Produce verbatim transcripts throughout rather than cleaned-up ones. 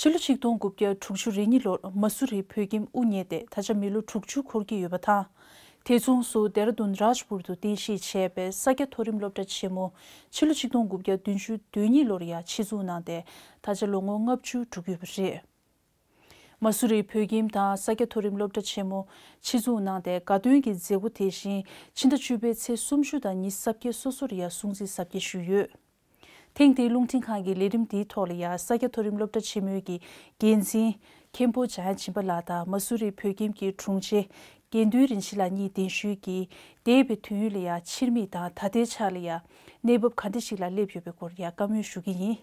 ཕྱི་ལོ་ཆིག་སྟོང་དགུ་བརྒྱ་དྲུག་ཅུ་རེ་གཉིས་ལོར་མ་སུ་རིའི་བོད་ཁྱིམ་དབུ་བརྙེས་ཏེ་ད་ཆ་མི་ལོ་དྲུག་ཅུ་འཁོར་གྱི་ཡོད་པ་དང་། དེ་མཚུངས་སུ་ལྡེ་ར་ལྡུན་རཱཇ་པུར་དུ་རྟེན་གཞི་བྱས་པའི་ས་སྐྱ་མཐོ་རིམ་སློབ་གྲྭ་ཆེན་མོ་ཕྱི་ལོ་ཆིག་སྟོང་དགུ་བརྒྱ་བདུན་ཅུ་དོན་གཉིས་ལོར་ཡང་ཆེད་འཛུགས་གནང་སྟེ་ད་ཆ་ལོ་ངོ་ལྔ་བཅུ་འགྲོ་གི་ཡོད་པ་རེད། མ་སུ་རིའི་བོད་ཁྱིམ་དང་ས་སྐྱ་མཐོ་རིམ་སློབ་གྲྭ་ཆེན་མོ་ཆེད་འཛུགས་གནང་སྟེ་དགའ་སྟོན་གྱི་མཛད་སྒོ་དེ་བཞིན་ཕྱི་ཟླ་བཅུ་པའི་ཚེས་སུམ་ཅུ་དང་ཉི་ཤུ་རྩ་བརྒྱད་སོ་སོར་ཡང་སྲུང་བརྩི་གཟབ་རྒྱས་ཞུས་ཡོད། ཐེངས་འདིའི་རླུང་འཕྲིན་ཁང་གི་ལས་རིམ་འདིའི་ཐོག་ལ་ཡང་ས་སྐྱ་མཐོ་རིམ་སློབ་གྲྭ་ཆེན་མོའི་གི་འགན་འཛིན་མཁན་པོ་འཇམ་དབྱངས་སྦྱིན་པ་ལགས་དང་མ་སུ་རི་བོད་ཁྱིམ་གྱི་དྲུང་ཆེ་དགེ་འདུན་རིན་ཆེན་ལགས་གཉིས་གདན་ཞུས་ཀྱིས་འདས་པའི་དུས་ཡུན་ལ་ཡང་ཕྱིར་མིག་དང་ད་ལྟའི་ཆ་ལ་ཡང་གནས་བབ་ག་འདྲ་ཞིག་ལ་སླེབས་ཡོད་པའི་སྐོར་ཡང་བཀའ་མོལ་ཞུ་གི་ཡིན།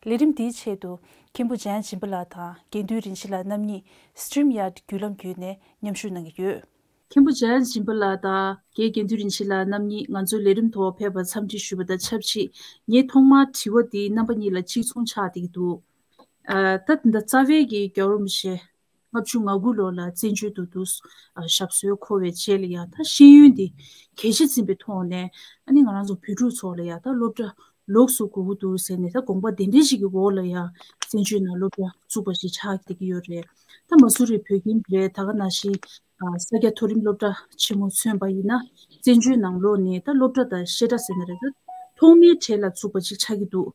ལས་རིམ་འདིའི་ཆེད་དུ་མཁན་པོ་འཇམ་དབྱངས་སྦྱིན་པ་ལགས་དང་དགེ་འདུན་རིན་ཆེན་ལགས་རྣམ་གཉིས་སི་ཊི་རིམ་ཡཱརཌ་བརྒྱུད་ལམ་བརྒྱུད་ནས་མཉམ་ཞུགས་གནང་གི་ཡོད། མཁན་པོ་འཇམ་དབྱངས་སྦྱིན་པ་ལགས་དང་དགེ་དགེ་འདུན་རིན་ཆེན་ལགས་རྣམ་གཉིས་ང་ཚོའི་ལས་རིམ་ཐོག་ཕེབས་པར་འཚམས་འདྲི་ཞུས་པ་དང་ཆབས་ཅིག་ངས་ཐོག་མར་དྲི་བ་འདི་རྣམ་པ་གཉིས་ལ་གཅིག་མཚུངས་ཆགས་བསྡད་ཀྱི་འདུག་ཨ། ད་འདི་རྩ་བའི་གི་རྒྱལ་བ་རིན་པོ་ཆེ་ལྔ་བཅུ་ང་དགུ་ལོ་ལ་བཙན་བྱོལ་དུ་འདུག་ཨ། ཞབས་སོར་འཁོད་པའི་རྗེས་ལ་ཡང་ད་ཤེས་ཡོན་འདི་གལ་ཆེ་འཛིན་པའི་ཐོག་ནས་ཨ་ནི་ང་རང་ཚོ་བོད་ཕྲུག་ཚོ་ལ་ཡང་ད་སློབ་གྲྭ་ལོགས་སུ་དགོས་ཀྱི་འདུག་ཟེར་ནས་ད་དགོངས་པ་དེ་འདྲ་ཞིག་གི་འོག་ལ་ཡང་བཙན་བྱོལ་ནང་སློབ་གྲྭ་བཙུགས་པ་ཞིག་ཆགས་བསྡད་ཀྱི་ཡོད་རེད། ད་མ་སུ་རི་བོད་ཁྱིམ་རེད། ད་ག་ནང་བཞིན་ཨ། ས་སྐྱ་མཐོ་རིམ་སློབ་གྲྭ་ཆེན་མོ་མཚོན་པ་ཡིན་ན་བཙན་བྱོལ་ནང་ལོགས་ནས་ད་སློབ་གྲྭ་དང་བཤད་གྲྭ་ཟེར་ན་རེད། ད་ཐོག་མའི་གྲས་ལ་བཙུགས་པ་ཅིག་ཆགས་ཀྱི་འདུག་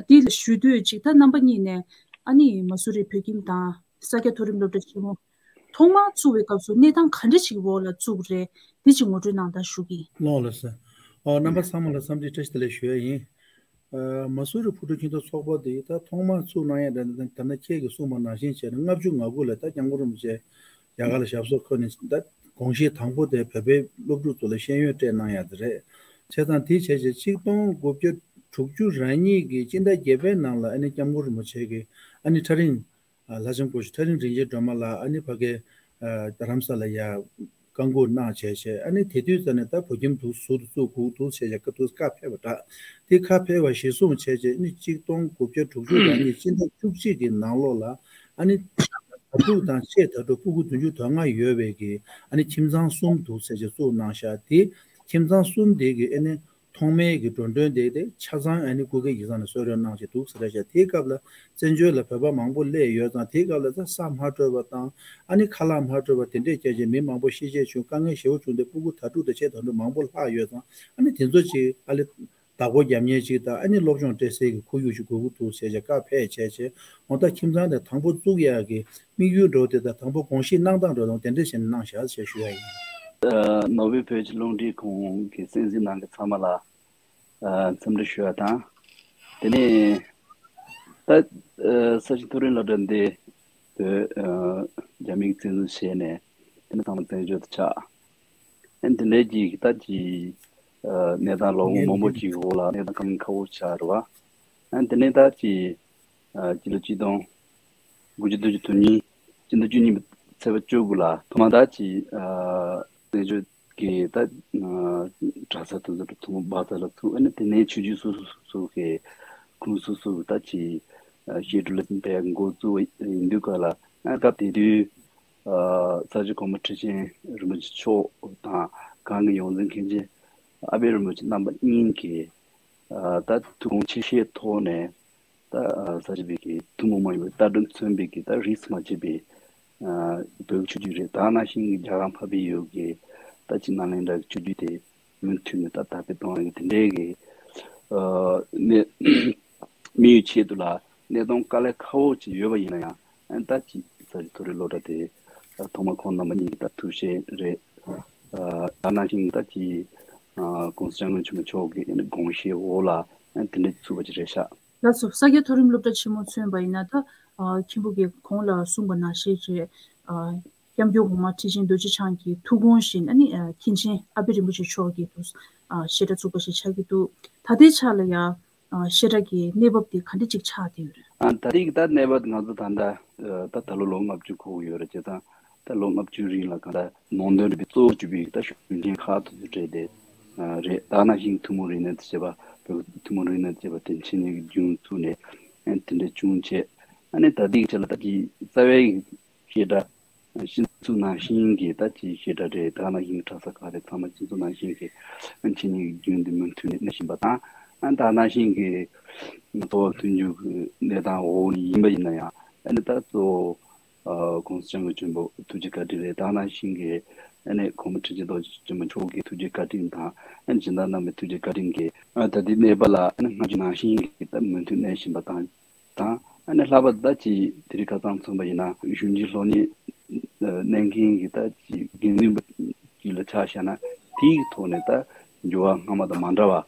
དེ་ལ་ཞུ་འདོད་ཅིག་ད་རྣམ་པ་གཉིས་ནས་ཨ་ནི་མ་སུ་རི་བོད་ཁྱིམ་དང་ས་སྐྱ་མཐོ་རིམ་སློབ་གྲྭ་ཆེན་མོ་ཐོག་མར་བཙུགས་པའི་སྐབས་སུ་གནས་སྟངས་ག་འདྲ་ཞིག་འོག་ལ་བཙུགས་རེད། འདི་ཅིག་ངོ་སྤྲོད་གནང་དང་ཞུ་གི་ཡིན། ལགས་ལགས་སོ། ཨོ། རྣམ་པ་ཚང་མ་ལ་འཚམས་འདྲི་བཀྲ་ཤིས་བདེ་ལེགས་ཞུ་ཡ་ཡིན། ཨ། མ་སུ་རི་བོད་ཕྲུག་ཁྱིམ་སྡེ་ཚོགས་པ་འདི་ད་ཐོག་མར་བཙུགས་གནང་ཡ་དེ་ད་ད་ནི་ཁྱེད་ཀྱིས་གསུངས་པ་ནང་བཞིན་བྱས་ནས་ལྔ་བཅུ་ང་དགུ་ལ་ད་སྐྱབས་མགོན་རིན་པོ་ཆེ་རྒྱ་གར་ལ་ཞབས་སོར་འཁོད་ནས་ད་དགོངས་གཞི་དང་པོ་དེ་བོད་པའི་སློབ་ཕྲུག་ཚོ་ལ་ཤེས་ཡོན་སྤྲད་གནང་ཡ་དེ་རེད། བྱས་ཙང་དེ་བྱས་རྗེས་ཆིག་སྟོང་དགུ་བརྒྱ་དྲུག་ཅུ་རེ་གཉིས་ཀྱི་སྤྱི་ཟླ་བརྒྱད་པའི་ནང་ལ་ཨ་ནི་སྐྱབས་མགོན་རིན་པོ་ཆེ་གིས་ཨ་ནི་ཁྲ་རིང་། ཨ། ལྷ་ལྕམ་སྐུ་ཞབས་ཁྲ་རིང་རིན་ཆེན་སྒྲོལ་མ་ལགས་ཨ་ནི་ཕ་གི། ཨ། རྡ་རམ་ས་ལ་ཡ་བཀའ་འགུག་གནང་བྱས་བྱས་ཨ་ནི་དེ་དུས་ཙ་ནས་ད་བོད་ཁྱིམ་དུ་ཟུར་དུ་བཙུགས་དགོས་འདུག་བྱས་བྱས་སྐབས་དུས་བཀའ་ཕེབས་པ་འདྲ། དེ་བཀའ་ཕེབས་པ་གཞིར་བཟུང་བྱས་བྱས་ཨ་ནི་ཆིག་སྟོང་དགུ་བརྒྱ་དྲུག་ཅུ་རེ་གཉིས་སྤྱི་ཟླ་བཅུ་གཅིག་གི་ནང་ལོགས་ལ་ཨ་ནི་དྭ་ཕྲུག་དང་ཆེས་དྭ་ཕྲུག་ཕྲུ་གུ་བདུན་ཅུ་དོན་ལྔ་ཡོད་པའི་གི་ཨ་ནི་ཁྱིམ་ཚང་གསུམ་འདུག་བྱས་བྱས་བཙུགས་གནང་ཤག་དེ་ཁྱིམ་ཚང་གསུམ་དེ་གི་ཨ་ནི། ཐོག་མའི་གི་འགྲོ་གྲོན་དེ་དེ་ཆ་ཚང་ཨ་ནི་སྐུ་སྒེར་ཡིག་ཚང་ནས་གསོལ་རས་གནང་བཞིན་འདུག་ཟེར་ར་ཤག་དེའི་སྐབས་ལ་བཙན་བྱོལ་ལ་བོད་པ་མང་པོ་སླེབས་ཡོད་ཙང་དེའི་སྐབས་ལ་ད་ས་མ་སྤྲོད་པ་དང་ཨ་ནི་ཁ་ལག་མ་སྤྲོད་པ་དེ་འདྲས་བྱས་རྗེས་མི་མང་པོ་ཤི་རྗེས་བྱུང་དཀའ་ངལ་ཞེ་པོ་བྱུང་སྟེ་ཕྲུ་གུ་དྭ་ཕྲུག་དང་ཆེས་དྭ་ཕྲུག་མང་པོ་ལྷག་ཡོད་ཙང་ཨ་ནི་དེ་ཚོ་ཅིག་ཨ་ལེ་བདག་པོ་རྒྱབ་མཁན་ཅིག་དང་ཨ་ནི་སློབ་སྦྱོང་སྤྲད་སའི་གི་ཁོར་ཡུག་ཅིག་དགོས་ཀྱི་འདུག་ཟེར་བྱས་བཀའ་ཕེབས་བྱས་རྗེས་འོ་ད་ཁྱིམ་ཚང་དེ་དང་པོ་བཙུགས་ཡག་གི་དམིགས་ཡུལ་འདྲ་བོ་དེ་དང་དང་པོ་དགོངས་གཞི་གནང་སྟངས་འདྲ་བོ་དང་དེ་འདྲས་བྱས་ནས་གནང་བཞག་ཅེས་ཞུ་ཡ་ཡིན། ཨ། ནོར་བུའི་བོད་ཀྱི་རླུང་འཕྲིན་ཁང་གི་གསན་གཟིགས་གནང་མཁན་ཚང་མ་ལ་ཨ། འཚམས་འདྲི་ཞུ་བ་དང་། དེ་ནས་ད་ཨ། ས་ཆེན་མཐོ་རིམ་སློབ་གྲྭ་འདི་བོད་ཨ། རྒྱ་མིས་བཙན་འཛུལ་བྱས་ནས་དེ་ནས་ཚང་མ་བཙན་བྱོལ་དུ་ཆགས། ཨ་ནི་དེ་འདྲའི་གི་ད་ཀྱི་ཨ། གནས་སྟངས་ལོ་ངོ་མང་པོ་ཅིག་གི་འོག་ལ་གནས་སྟངས་ཁ་ཁ་བོ་ཆགས་རེད་བ། ཨ་ནི་དེ་ནས་ད་ཀྱི་ཨ། སྤྱི་ལོ་ཆིག་སྟོང་དགུ་བརྒྱ་བདུན་ཅུ་དོན་གཉིས་སྤྱི་ཟླ་བཅུ་གཉིས་པའི་ཚེས་པ་བཅུ་དགུ་ལ་ཐོག་མར་ད་ཀྱི་ཨ། བཙན་བྱོལ་གྱི་ད་ཨ། གྲྭ་ས་དེ་ཚོ་ཐོག་མར་སྦག་ས་ལ་ཚུགས། ཨ་ནི་དེ་ནས་ཆོས་བརྒྱུད་སོ་སོ་སོ་སོ་གི་ཁུངས་སོ་སོ་གི་ད་ཀྱི་ཨ། བཤད་སྒྲུབ་ལ་འབད་འགོ་བཙུགས་པ་ཡིན་དུས་ག་ལ་ཨ། སྐབས་དེ་དུས་ཨ། ས་སྐྱ་གོང་མ་ཁྲི་ཆེན་རིན་པོ་ཆེ་མཆོག་དང་གང་གི་ཡོངས་འཛིན་མཁན་ཆེན་ཨ་པད་རིན་པོ་ཆེ་རྣམ་པ་གཉིས་ཀྱིས་ཨ། ད་ཐུགས་དགོངས་ཆེ་བཞེས་ཐོག་ནས་ད་ས་སྐྱ་པའི་གི་ཐུན་མོང་མ་ཡིན་པའི་ལྟ་གྲུབ་མཚོན་པའི་གི་ད་རིས་སུ་མ་ཆད་པའི་ཨ། བོད་ཀྱི་ཆོས་བརྒྱུད་རེད། ད་ནང་བཞིན་གྱི་རྒྱ་གར་འཕགས་པའི་ཡུལ་གྱི་ད་ཅི་ནཱ་ལེནྡྲ་གི་ཆོས་བརྒྱུད་དེ་མུ་མཐུད་ནས་ད་དར་སྤེལ་གཏོང་ཡག་གི་དེ་འདྲའི་གི་ཨ། གནས་དམིགས་ཡུལ་ཆེད་དུ་ལ་གནས་སྟངས་དཀའ་ལས་ཁག་པོ་ཅིག་ཡོད་པ་ཡིན་ན་ཡང་ཨ། ད་ཅི་ས་སྐྱ་མཐོ་རིམ་སློབ་གྲྭ་དེ་ཐོག་མར་ཁོང་རྣམ་པ་གཉིས་ཀྱི་ད་ཐུགས་བཞེད་རེད། ཨ། ད་ནང་བཞིན་ད་ཅི་ཨ། ༸གོང་ས་༸སྐྱབས་མགོན་ཆེན་པོ་མཆོག་གི་དགོངས་བཞེད་འོག་ལ་ཨ། དེ་འདྲ་ཚུགས་པ་ཅིག་རེད་ཤག་ལགས་སོ། ས་སྐྱ་མཐོ་རིམ་སློབ་གྲྭ་ཆེན་མོ་མཚོན་པ་ཡིན་ན་ད་ཨ། མཁན་པོ་གིས་གོང་ལ་གསུངས་པ་ནང་བཞིན་རེད། ཨ། སྐྱབས་མགོན་གོང་མ་ཁྲི་ཆེན་རྡོ་རྗེ་འཆང་གི་ཐུགས་དགོངས་བཞིན་ཨ་ནི་ཨ། མཁན་ཆེན་ཨ་པད་རིན་པོ་ཆེ་མཆོག་གིས་དུ་ཨ། བཤད་གྲྭ་བཙུགས་པ་ཞིག་ཆགས་ཀྱི་འདུག་ད་ལྟའི་ཆ་ལ་ཡང་ཨ། བཤད་གྲྭ་གི་གནས་བབ་དེ་ག་འདྲ་ཅིག་ཆགས་བསྡད་ཡོད་རེད། ཨ། ད་རེས་ཀྱི་ད་གནས་བབ་ང་ཚོ་ད་ལྟ་ཨ། ད་ད་ལོ་ལོ་ལྔ་བཅུ་འཁོར་གྱི་ཡོད་རེད། བྱས་ཙང་ད་ལོ་ལྔ་བཅུ་རིང་ལ་གང་ལྟར་ནང་དོན་རིག་པའི་གཙོ་བོ་གྱུར་པའི་ད་ཤུགས་རྐྱེན་ཁག་ཏུ་སྤྲད་དེ་ཨ། རེད། ད་ནང་བཞིན་ཐུན་མོང་རིག་གནས་དང་བཅས་པ་བོད་ཐུན་མོང་རིག་གནས་དང་བཅས་པ་དེ་འཆད་ཉན་གྱི་རྒྱུན་བཙུགས་ནས་ཨ། དེ་འདྲ་བྱུང་བྱས། ཨ་ནི་ད་ལྟའི་ཆ་ལ་ད་ཅི་རྩ་བའི་བཤད་གྲྭ་སྤྱི་ཚོགས་ནང་བཞིན་གྱི་ད་ཅི་བཤད་གྲྭ་རེད། ད་ནང་བཞིན་གྱི་གྲྭ་ས་ཁག་རེད། ཚང་མ་སྤྱི་ཚོགས་ནང་བཞིན་གྱི་འཆད་ཉན་གྱི་རྒྱུན་དེ་མུ་མཐུད་ནས་གནས་བཞིན་པ་དང་། ཨ། ད་ནང་བཞིན་གྱི་འཚོ་བ་མཐུན་འགྱུར་གྱི་གནས་སྟངས་འོག་ནས་ཡིན་པ་ཡིན་ན་ཡང་ ཨ་ནི་ད་གཙོ་བོ་ཨ་༸གོང་ས་༸སྐྱབས་མགོན་ཆེན་པོ་ཐུགས་རྗེ་བཀའ་དྲིན་རེད། ད་ནང་བཞིན་གྱི་ཨ་ནི་གོང་མ་ཁྲི་ཆེན་རྡོ་རྗེ་ཆེན་པོ་མཆོག་གི་ཐུགས་རྗེ་བཀའ་དྲིན་དང་། ཨ་ནི་སྦྱིན་བདག་རྣམ་པའི་ཐུགས་རྗེ་བཀའ་དྲིན་གྱིས་ཨ་ད་ལྟའི་གནས་བབ་ལ་ཨ་ནི་སྔ་རྒྱུན་ནང་བཞིན་གྱི་ད་མུ་མཐུད་གནས་བཞིན་པ་དང་། དང་། ཨ་ནི་ལྷག་པར་དུ་ད་ཅིག་དེ་རིང་ཁ་སང་མཚོན་པ་ཡིན་ན་གཞོན་སྐྱེས་སློབ་གཉེར་ཨ་གནང་མཁན་གྱི་ད་ཅིག་དགེ་འདུན་པ་ཅིག་ལ་ཆ་བཞག་ན་དེའི་ཐོག་ནས་ད་འགྱུར་བ་སྔ་མ་དང་མ་འདྲ་བ།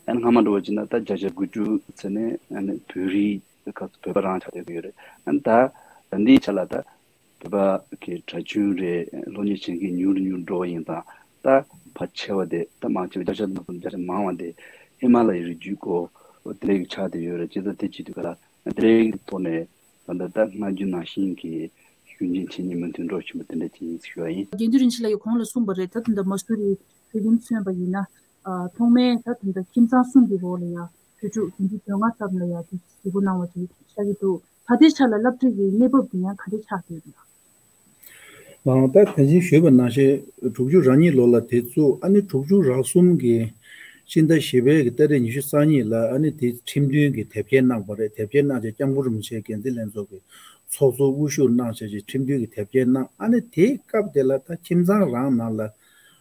ཨ་ནི་སྔ་མ་འདྲ་བ་ཅིག་ན་ད་བརྒྱ་ཆ་དགུ་བཅུ་ཚེ་ནས་ཨ་ནི་བོད་རིགས་ཁ་བོད་པ་རང་ཆགས་བསྡད་ཀྱི་ཡོད་རེད། ཨ་ནི་ད་ད་འདིའི་ཆ་ལ་ད་བོད་པ་གི་གྲྭ་བཙུན་རེད། སློབ་གཉེར་བྱེད་མཁན་ཉུང་རུ་ཉུང་རུ་འགྲོ་བ་ཡིན་ཙང་། ད་ཕལ་ཆེ་བ་དེ་ད་མང་ཆེ་བ་བརྒྱ་ཆ་ནང་བརྒྱ་ཆ་མང་བ་དེ་ཧི་མ་ལ་ཡའི་རི་རྒྱུད་སྐོར་དེ་འདྲ་ཞིག་ཆགས་བསྡད་ཡོད་རེད། བྱས་ཙང་དེ་བྱེད་དུས་ག་ལ་དེ་འདྲའི་ཐོག་ནས་ད་ལྟ་ད་སྔ་རྒྱུན་ནང་བཞིན་གྱི་གཞོན་སྐྱེས་འཆད་ཉན་མུ་མཐུད་འགྲོ་བཞིན་པ་དེ་འདྲ་ཅིག་ཡིན་ཞུ་བ་ཡིན། དགེ་འདུན་རིན་ཆེན་ལགས་ཀྱིས་གོང་ལ་གསུངས་པ་རེད། ད་ད་ལྟ་མ་སུ་རི་བོད་ཁྱིམ་མཚོན་པ་ཡིན་ན། ཨ་ཐོག་མའི་ད་ད་ལྟ་ཁྱིམ་ཚང་གསུམ་གྱི་འོག་ལ་ཡ་བོད་ཕྲུག་བདུན་ཅུ་དོན་ལྔ་ཙམ་ལ་ཡ་དེ་གཟིགས་སྐོར་གནང་བ་དེ་ཆགས་ཀྱི་འདུག་ད་ལྟའི་ཆ་ལ་སློབ་གྲྭ་གི་གནས་བབ་དེ་ཡང་ག་འདྲ་ཆགས་བསྡད་ཡོད་ན། ལགས། ད་ད་གིན་ཞུས་པ་ནང་བཞིན་དྲུག་ཅུ་རེ་གཉིས་ལོ་ལ་དེ་བཙུགས། ཨ་ནི་དྲུག་ཅུ་རེ་གསུམ་གྱི་ཕྱི་ཟླ་བཞི་པའི་གི་ཏ་རིག་ཉི་ཤུ་རྩ་གཉིས་ལ་ཨ་ནི་དེ་ཁྲིམས་མཐུན་གྱི་དེབ་སྐྱེལ་གནང་བ་རེད། དེབ་སྐྱེལ་གནང་བྱས་སྐྱབས་མགོན་རིན་པོ་ཆེ་འགན་འཛིན་ལྷན་ཚོགས་ཀྱི་ཚོགས་གཙོ་དབུ་བཞུགས་གནང་བྱས་ཀྱི་ཁྲིམས་མཐུན་གྱི་དེབ་སྐྱེལ་གནང་། ཨ་ནི་དེའི་སྐབས་དེ་ལ་ད་ཁྱིམ་ཚང་རང་ནང་ལ་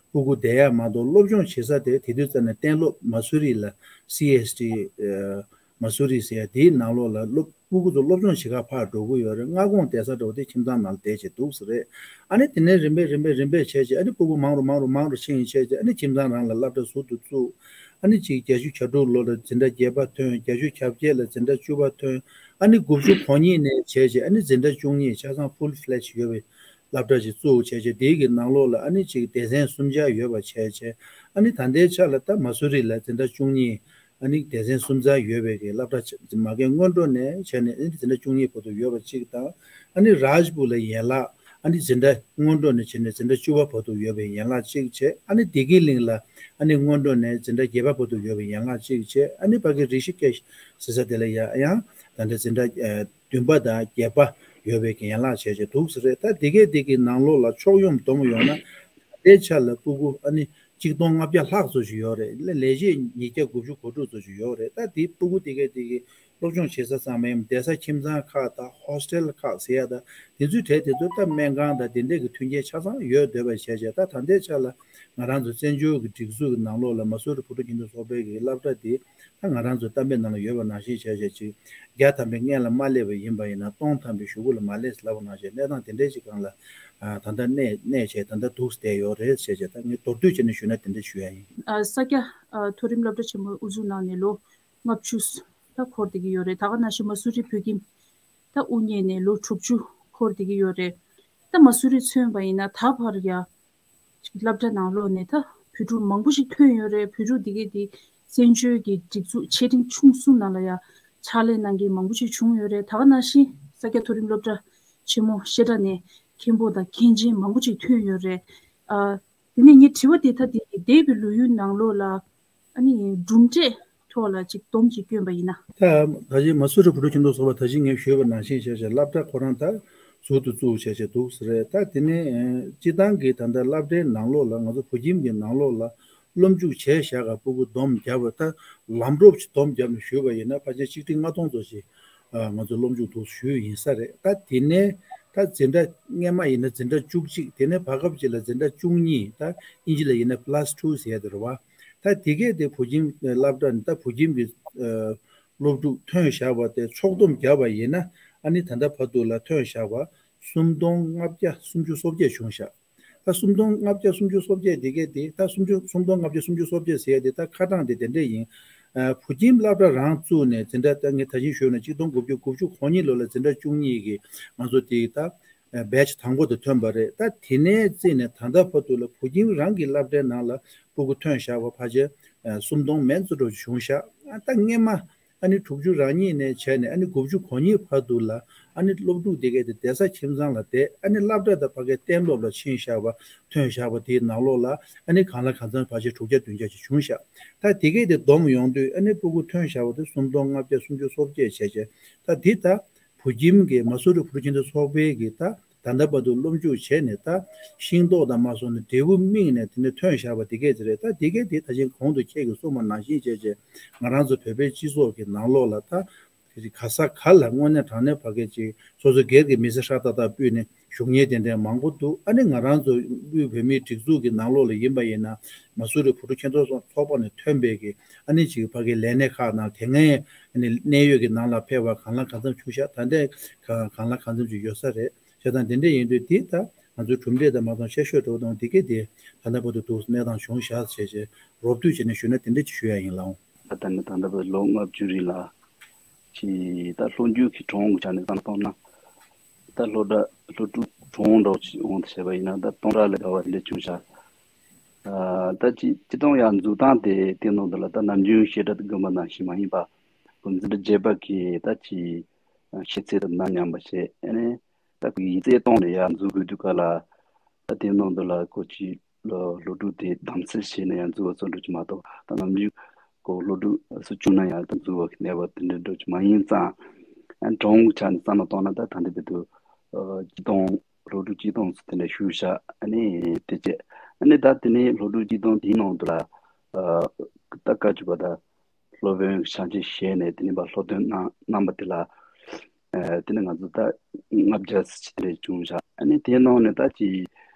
སྤུ་གུ་བསྡད་ཡ་མ་གཏོགས་སློབ་སྦྱོང་བྱེད་ས་དེ་དེ་དུས་ཙམ་ནས་གཏན་སློབ་མ་སུ་རི་ལ་སི་ཨེས་ཊི་ཨ་མ་སུ་རི་ཟེར་ཡ་དེའི་ནང་ལོགས་ལ་སློབ་སྤུ་གུ་ཚོ་སློབ་སྦྱོང་བྱེད་གར་ཕར་འགྲོ་གི་ཡོད་རེད། མངའ་ཁོངས་བསྡད་ས་འདྲ་བོ་དེ་ཁྱིམ་ཚང་ནང་ལ་བསྡད་བྱས་འདུག་ས་རེད། ཨ་ནི་དེ་ནས་རིམ་པས་རིམ་པས་རིམ་པས་བྱས་བྱས་ཨ་ནི་སྤུ་གུ་མང་རུ་མང་རུ་མང་རུ་ཕྱིན་བྱས་བྱས་ཨ་ནི་ཁྱིམ་ཚང་རང་ལ་སློབ་གྲྭ་ཟུར་དུ་བཙུགས། ཨ་ནི་གཅིག་བརྒྱད་ཅུ་གྱ་དྲུག་ལོ་ལ་འཛིན་གྲྭ་བརྒྱད་པ་ཐོན། བརྒྱད་ཅུ་གྱ་བརྒྱད་ལ་འཛིན་གྲྭ་བཅུ་པ་ཐོན། ཨ་ནི་དགུ་བཅུ་གོ་གཉིས་ནས་བྱས་བྱས་ཨ་ནི་འཛིན་གྲྭ་བཅུ་གཉིས་ཆ་ཚང་ཕུལ་ཕི་ལེ་ཇི་ཡོད་པའི་སློབ་གྲྭ་ཞིག་བཙུགས་བྱས་བྱས་དེའི་གི་ནང་ལོགས་ལ་ཨ་ནི་གཅིག་སྡེ་ཚན་གསུམ་ཆ་ཡོད་པ་བྱས་བྱས་ཨ་ནི་ད་ལྟའི་ཆ་ལ་ད་མ་སུ་རི་ལ་འཛིན་གྲྭ་བཅུ་གཉིས། ཨ་ནི་སྡེ་ཚན་གསུམ་ཆ་ཡོད་པའི་གི་སློབ་གྲྭ་ཆ་མ་གི་སྔོན་འགྲོ་ནས་བྱས་ནས་ཨ་ནི་འཛིན་གྲྭ་བཅུ་གཉིས་བར་དུ་ཡོད་པ་གཅིག་དང་། ཨ་ནི་རཱཇ་པུར་ལ་ཡན་ལག་ཨ་ནི་འཛིན་གྲྭ་སྔོན་འགྲོ་ནས་བྱས་ནས་འཛིན་གྲྭ་བཅུ་པ་བར་དུ་ཡོད་པའི་ཡན་ལག་གཅིག་བྱས། ཨ་ནི་བདེ་སྐྱིད་གླིང་ལ་ཨ་ནི་སྔོན་འགྲོ་ནས་འཛིན་གྲྭ་བརྒྱད་པ་བར་དུ་ཡོད་པའི་ཡན་ལག་གཅིག་བྱས། ཨ་ནི་ཕ་གི་རི་ཤི་ཀེཤ་ཟེར་ས་དེ་ལ་ཡ་ཡང་ད་ལྟ་འཛིན་གྲྭ་ཨ་བདུན་པ་དང་བརྒྱད་པ་ཡོད་པའི་གི་ཡན་ལག་བྱས་བྱས་འདུག་ས་རེད། ད་དེ་གས་དེ་གི་ནང་ལོགས་ལ་ཕྱོགས་ཡོངས་བསྡོམས་ཡོང་ན་དེའི་ཆ་ལ་སྤུ་གུ་ཨ་ནི་གཅིག་སྟོང་ལྔ་བརྒྱ་ལྷག་ཙམ་ཞིག་ཡོད་རེད། ལས་ལས་བྱེད་ཉིས་བརྒྱ་དགུ་བཅུ་གོ་དྲུག་ཙམ་ཞིག་ཡོད་རེད། ད་དེ་སྤུ་གུ་དེ་གས་དེ་གི་སློབ་སྦྱོང་བྱེད་ས་ཙམ་མ་ཡིན་པར་བསྡད་ས་ཁྱིམ་ཚང་ཁག་དང་ཧོ་སི་ཊེལ་ཁག་ཟེར་ཡ་ད་དེ་ཚོའི་གྲས་དེ་ཚོ་ད་སྨན་ཁང་དང་དེ་འདྲས་ཀྱི་མཐུན་རྐྱེན་ཆ་ཚང་ཡོད་བསྡད་པ་བྱས་བྱས་ད་ད་ལྟའི་ཆ་ལ་ང་རང་ཚོ་བཙན་བྱོལ་གྱི་སྒྲིག་འཛུགས་ཀྱི་ནང་ལོགས་ལ་མ་སུ་རི་བོད་ཕྲུག་ཁྱིམ་སྡོད་ཚོགས་པའི་གི་སློབ་གྲྭ་དེ་ད་ང་རང་ཚོ་གཏམ་དཔེ་ནང་ལ་ཡོད་པ་ནང་བཞིན་བྱས་བྱས་ཅིག་བརྒྱ་ཐམ་པའི་སྔོན་ལ་མ་སླེབས་པ་ཡིན་པ་ཡིན་ན་སྟོང་ཐམ་པའི་གཞུག་གུ་ལ་མ་སླེབས་ལབ་པ་ནང་བཞིན་གནས་སྟངས་དེ་འདྲས་ཅིག་སྒང་ལ་ཨ་ད་ལྟ་གནས་གནས་བྱས་ད་ལྟ་འདུག་བསྡད་ཡོད་རེད་བྱས་བྱས་ད་ངས་མདོར་བསྡུས་བྱས་ནས་ཞུས་ན་དེ་འདྲ་ཞུ་ཡ་ཡིན། ཨ་ས་སྐྱ་ཨ་མཐོ་རིམ་སློབ་གྲྭ་ཆེན་མོ་དབུ་འཛུགས་གནང་ནས་ལོ་ལྔ་བཅུ་ད་འཁོར་བསྡད་ཀྱི་ཡོད་རེད། ད་ག་ནང་བཞིན་མ་སུ་རི་བོད་ཁྱིམ་ད་དབུ་བརྙེས་ནས་ལོ་དྲུག་ཅུ་འཁོར་བསྡད་ཀྱི་ཡོད་རེད། ད་མ་སུ་རི་མཚོན་པ་ཡིན་ན་ད་བར་ཡ་ཅིག་སློབ་གྲྭ་ནང་ལོགས་ནས་ད་བོད་ཕྲུག་མང་པོ་ཞིག་ཐོན་ཡོད་རེད། བོད་ཕྲུག་འདི་གས་འདི་བཙན་བྱོལ་གྱི་སྒྲིག་འཛུགས་ཆེ་འབྲིང་ཆུང་གསུམ་ནང་ལ་ཡ་ཕྱག་ལས་གནང་མཁན་མང་པོ་ཞིག་བྱུང་ཡོད་རེད། ད་ག་ནང་བཞིན་ས་སྐྱ་མཐོ་རིམ་སློབ་གྲྭ་ཆེན་མོ་བཤད་གྲྭ་ནས་མཁན་པོ་དང་མཁན་ཆེན་མང་པོ་ཞིག་ཐོན་ཡོད་རེད། ཨ་དེ་ནས་ངའི་དྲི་བ་དེ་ད་དེ་འདས་པའི་ལོ་ཡུན་ནང་ལོགས་ལ་ཨ་ནི་གྲུབ་འབྲས་ཐོག་ལ་ཅིག་སྡོམ་ཅིག་བསྐྱོན་པ་ཡིན་ན། ད་ད་ཅི་མ་སུ་རི་བོད་ཕྲུག་ཁྱིམ་སྡོད་ཚོགས་པ་ད་ཅི་ངས་ཞུས་པ་ནང་བཞིན་བྱས་བྱས་སློབ་གྲྭ་ཁོ་རང་ད་ཟུར་དུ་བཙུགས་བྱས་བྱས་འདུག་ཟེར་རེད། ད་དེ་ནས་ཨ་སྤྱི་བཏང་གི་ད་ལྟ་སློབ་གྲྭའི་ནང་ལོགས་ལ་ང་ཚོ་བོད་ཁྱིམ་གྱི་ནང་ལོགས་ལ་སློབ་འཇུག་བྱས་བཞག་ག་སྤུ་གུ་སྡོམ་བརྒྱབ་པ་ད་ལམ་རོབ་ཅིག་སྡོམ་བརྒྱབ་ནས་ཞུས་པ་ཡིན་ན་ཕལ་ཆེར་ཆིག་ཁྲི་ལྔ་སྟོང་ཙམ་ཞིག་ཨ་ང་ཚོ་སློབ་འཇུག་འདུག་ཞུས་ཡིན་ས་རེད། ད་དེ་ནས་ད་འཛིན་གྲྭ་སྔས་མ་ཡིན་ན་འཛིན་གྲྭ་བཅུ་གཅིག་དེ་ནས་བར་སྐབས་ཅིག་ལ་འཛིན་གྲྭ་བཅུ་གཉིས་ད་ཨིན་ཇི་ལ་ཡིན་ན་plus two་ཟེར་ཡ་དེ་རེད་བ། ད་དེ་གས་དེ་བོད་ཁྱིམ་སློབ་གྲྭ་ནས་ད་བོད་ཁྱིམ་གྱི་ཨ་སློབ་ཕྲུག་ཐོན་བཞག་པ་དེ་ཕྱོགས་བསྡོམས་བརྒྱབ་པ་ཡིན་ན་ཨ་ནི་ད་ལྟ་བར་དུ་ལ་ཐོན་བཞག་པ་སུམ་སྟོང་ལྔ་བརྒྱ་སུམ་ཅུ་སོ་བརྒྱད་བྱུང་བཞག་ད་སུམ་སྟོང་ལྔ་བརྒྱ་སུམ་ཅུ་སོ་བརྒྱད་དེ་གས་དེ་ད་སུམ་ཅུ་སུམ་སྟོང་ལྔ་བརྒྱ་སུམ་ཅུ་སོ་བརྒྱད་ཟེར་ཡ་དེ་ད་ཁ་གྲངས་དེ་དེ་འདྲས་ཡིན། ཨ་བོད་ཁྱིམ་སློབ་གྲྭ་རང་བཙུགས་ནས་འཛིན་གྲྭ་ད་ངས་ད་གིན་ཞུས་ན་གཅིག་སྟོང་དགུ་བརྒྱ་དགུ་བཅུ་གོ་གཉིས་ལོ་ལ་འཛིན་གྲྭ་བཅུ་གཉིས་ཀྱི་ང་ཚོ་དེ་ད་ཨ་batch་དང་པོ་དེ་ཐོན་པ་རེད། ད་དེ་ནས་བརྩིས་ནས་ད་ལྟ་བར་དུ་ལ་བོད་ཁྱིམ་རང་གི་སློབ་གྲྭའི་ནང་ལ་སྤུ་གུ་ཐོན་བཞག་པ་ཕལ་ཆེར་ཨ་སུམ་སྟོང་མན་ཙམ་འགྲོ་བྱུང་བཞག་ཨ་ད་སྔས་མ་ཨ་ནི་དྲུག་ཅུ་རེ་གཉིས་ནས་བྱས་ནས་ཨ་ནི་དགུ་བཅུ་གོ་གཉིས་བར་དུ་ལ་ཨ་ནི་སློབ་ཕྲུག་དེ་གས་དེ་བསྡད་ས་ཁྱིམ་ཚང་ལ་བསྡད། ཨ་ནི་སློབ་གྲྭ་དང་ཕ་གའི་གཏན་སློབ་ལ་ཕྱིན་བཞག་པ་ཐོན་བཞག་པ་དེའི་ནང་ལོགས་ལ་ཨ་ནི་གང་ལ་གང་འཚམ་ཕལ་ཆེར་དྲུག་བརྒྱ་བདུན་བརྒྱ་ཅིག་བྱུང་བཞག་ད་དེ་གས་དེ་བསྡོམས་ཡོང་དུས་ཨ་ནི་སྤུ་གུ་ཐོན་བཞག་པ་དེ་སུམ་སྟོང་ལྔ་བརྒྱ་སུམ་ཅུ་སོ་བརྒྱད་བྱས་བྱས་ད་འདི་ད་བོད་ཁྱིམ་གྱི་མ་སུ་རི་བོད་ཕྲུག་ཁྱིམ་སྡོད་ཚོགས་པའི་གི་ད་ད་ལྟ་བར་དུ་སློབ་འཇུག་བྱས་ནས་ད་ཤེས་རྟོགས་དང་མ་སོང་ནས་འབྲས་བུ་སྨིན་ནས་དེ་ནས་ཐོན་བཞག་པ་དེ་གས་དེ་རེད། ད་དེ་གས་དེ་ད་ཅིང་གོང་དུ་ཁྱེད་ཀྱིས་གསུངས་པ་ནང་བཞིན་བྱས་བྱས་ང་རང་ཚོ་བོད་པའི་སྤྱི་ཚོགས་ཀྱི་ནང་ལོགས་ལ་ད་ ག་ས་ག་ལ་དངོས་གནས་དྲང་གནས་ཕ་གི་ཅིག་སོ་སོ་སྒེར་གྱི་མི་ཚེ་ཧྲག་ཏག་ཏག་སྤུད་ནས་བཞུགས་མཁན་དེ་འདྲ་མང་པོ་འདུག་ཨ་ནི་ང་རང་ཚོ་དབུས་བོད་མིའི་སྒྲིག་འཛུགས་ཀྱི་ནང་ལོགས་ལ་ཡིན་པ་ཡིན་ན་མ་སུ་རི་བོད་ཕྲུག་ཁྱེད་ཚོ་ཚོགས་པ་ནས་ཐོན་པའི་གི་ཨ་ནི་ཅིག་ཕ་གི་ལས་གནས་ཁག་ནང་དེ་སྔའི་ཨ་ནི་གནད་ཡོད་ཀྱི་ནང་ལ་ཕེབས་པ་གང་ལ་གང་འཚམ་བྱུང་ཤག་ད་ལྟའི་གང་ལ་གང་འཚམ་ཅིག་ཡོད་ས་རེད། བྱས་ཙང་དེ་འདྲ་ཡིན་དུས་དེ་ད་ང་ཚོའི་གྲུབ་འབྲས་དང་མ་གཏོགས་ཆེ་ཤོས་འགྲོ་དང་དེ་གས་དེ་ད་ལྟ་བར་དུ་འདུག་གནས་སྟངས་བྱུང་བཞག་བྱས་བྱས་རོབ་བསྡུས་བྱས་ནས་ཞུས་ན་དེ་འདྲ་ཅིག་ཞུ་ཡ་ཡིན་ལགས། ད་ལྟ་ནི་ད་ལྟ་བར་ལོ་ལྔ་བཅུ་རིང་ལ་ཅི་ད་ལྷོ་རྒྱུད་ཀྱི་གྲོང་ཆ་ནས་བསམ་བློ་གཏོང་ན་ད་ལྷོ་བྲག་ལྷོ་ཕྲུག་གྲོང་འགྲོ་ཅིག་འོང་དུ་བྱས་པ་ཡིན་ན་ད་སྟོང་ཕྲག་ལས་བརྒལ་བ་དེ་འདྲ་བྱུང་བཞག་ད་ཅི་སྤྱི་སྟོང་ཡར་འཛུགས་སྟངས་དེ་དེ་ནང་དུ་ལ་ད་ནམ་རྒྱུན་བཤད་གྲྭ་དགོན་པ་ནང་བཞིན་མ་ཡིན་པ་འཛིན་གྲྭ་བརྒྱད་པ་གི་ད་ཅི་ཤེས་ཚད་དང་ནམ་མཉམ་པ་བྱས་ཨ་ནི། ད་ཁོ་ཡིག་ཚད་གཏོང་ནས་ཡར་འཛུགས་དགོས་དུས་ག་ལ་ད་དེ་ནང་དུ་ལ་ཁོ་ཅི་ལོ་སློབ་ཕྲུག་དེ་བདམས་ཚུལ་བྱས་ནས་ཡར་འཛུགས་པ་ཚོ་འགྲོ་གི་མ་གཏོགས་ད་ནམ་རྒྱུན་ཁོ་སློབ་ཕྲུག་སུ་བྱུང་ན་ཡང་ད་འཛུགས་པ་གི་གནས་བབ་དེ་འདྲ་འགྲོ་གི་མ་ཡིན་ཙང་ཨ་གྲོང་ཆ་ནས་བསམ་བློ་གཏོང་ན་ད་ད་འདི་བར་དུ་ཨ་གཅིག་སྟོང་སློབ་ཕྲུག་གཅིག་སྟོང་ཙམ་དེ་འདྲ་བཞུགས་ཤག་ཨ་ནི་དེ་བྱས་ཨ་ནི་ད་དེ་ནས་སློབ་ཕྲུག་གཅིག་སྟོང་དེའི་ནང་དུ་ལ་ཨ་ད་བཀའ་བརྒྱུད་པ་དང་། སློབ་དཔོན་ཕྱག་རྗེས་བཞེས་ནས་དེ་ནས་ཕར་སློབ་སྟོན་གནང་གནང་བ་དེ་ལ་ཨ་དེ་ནས་ང་ཚོ་ད་ལྔ་བརྒྱ་ཙམ་ཅིག་དེ་འདྲ་བྱུང་བཞག་ཨ་ནི་དེའི་ནང་ནས་ད་ཅིག་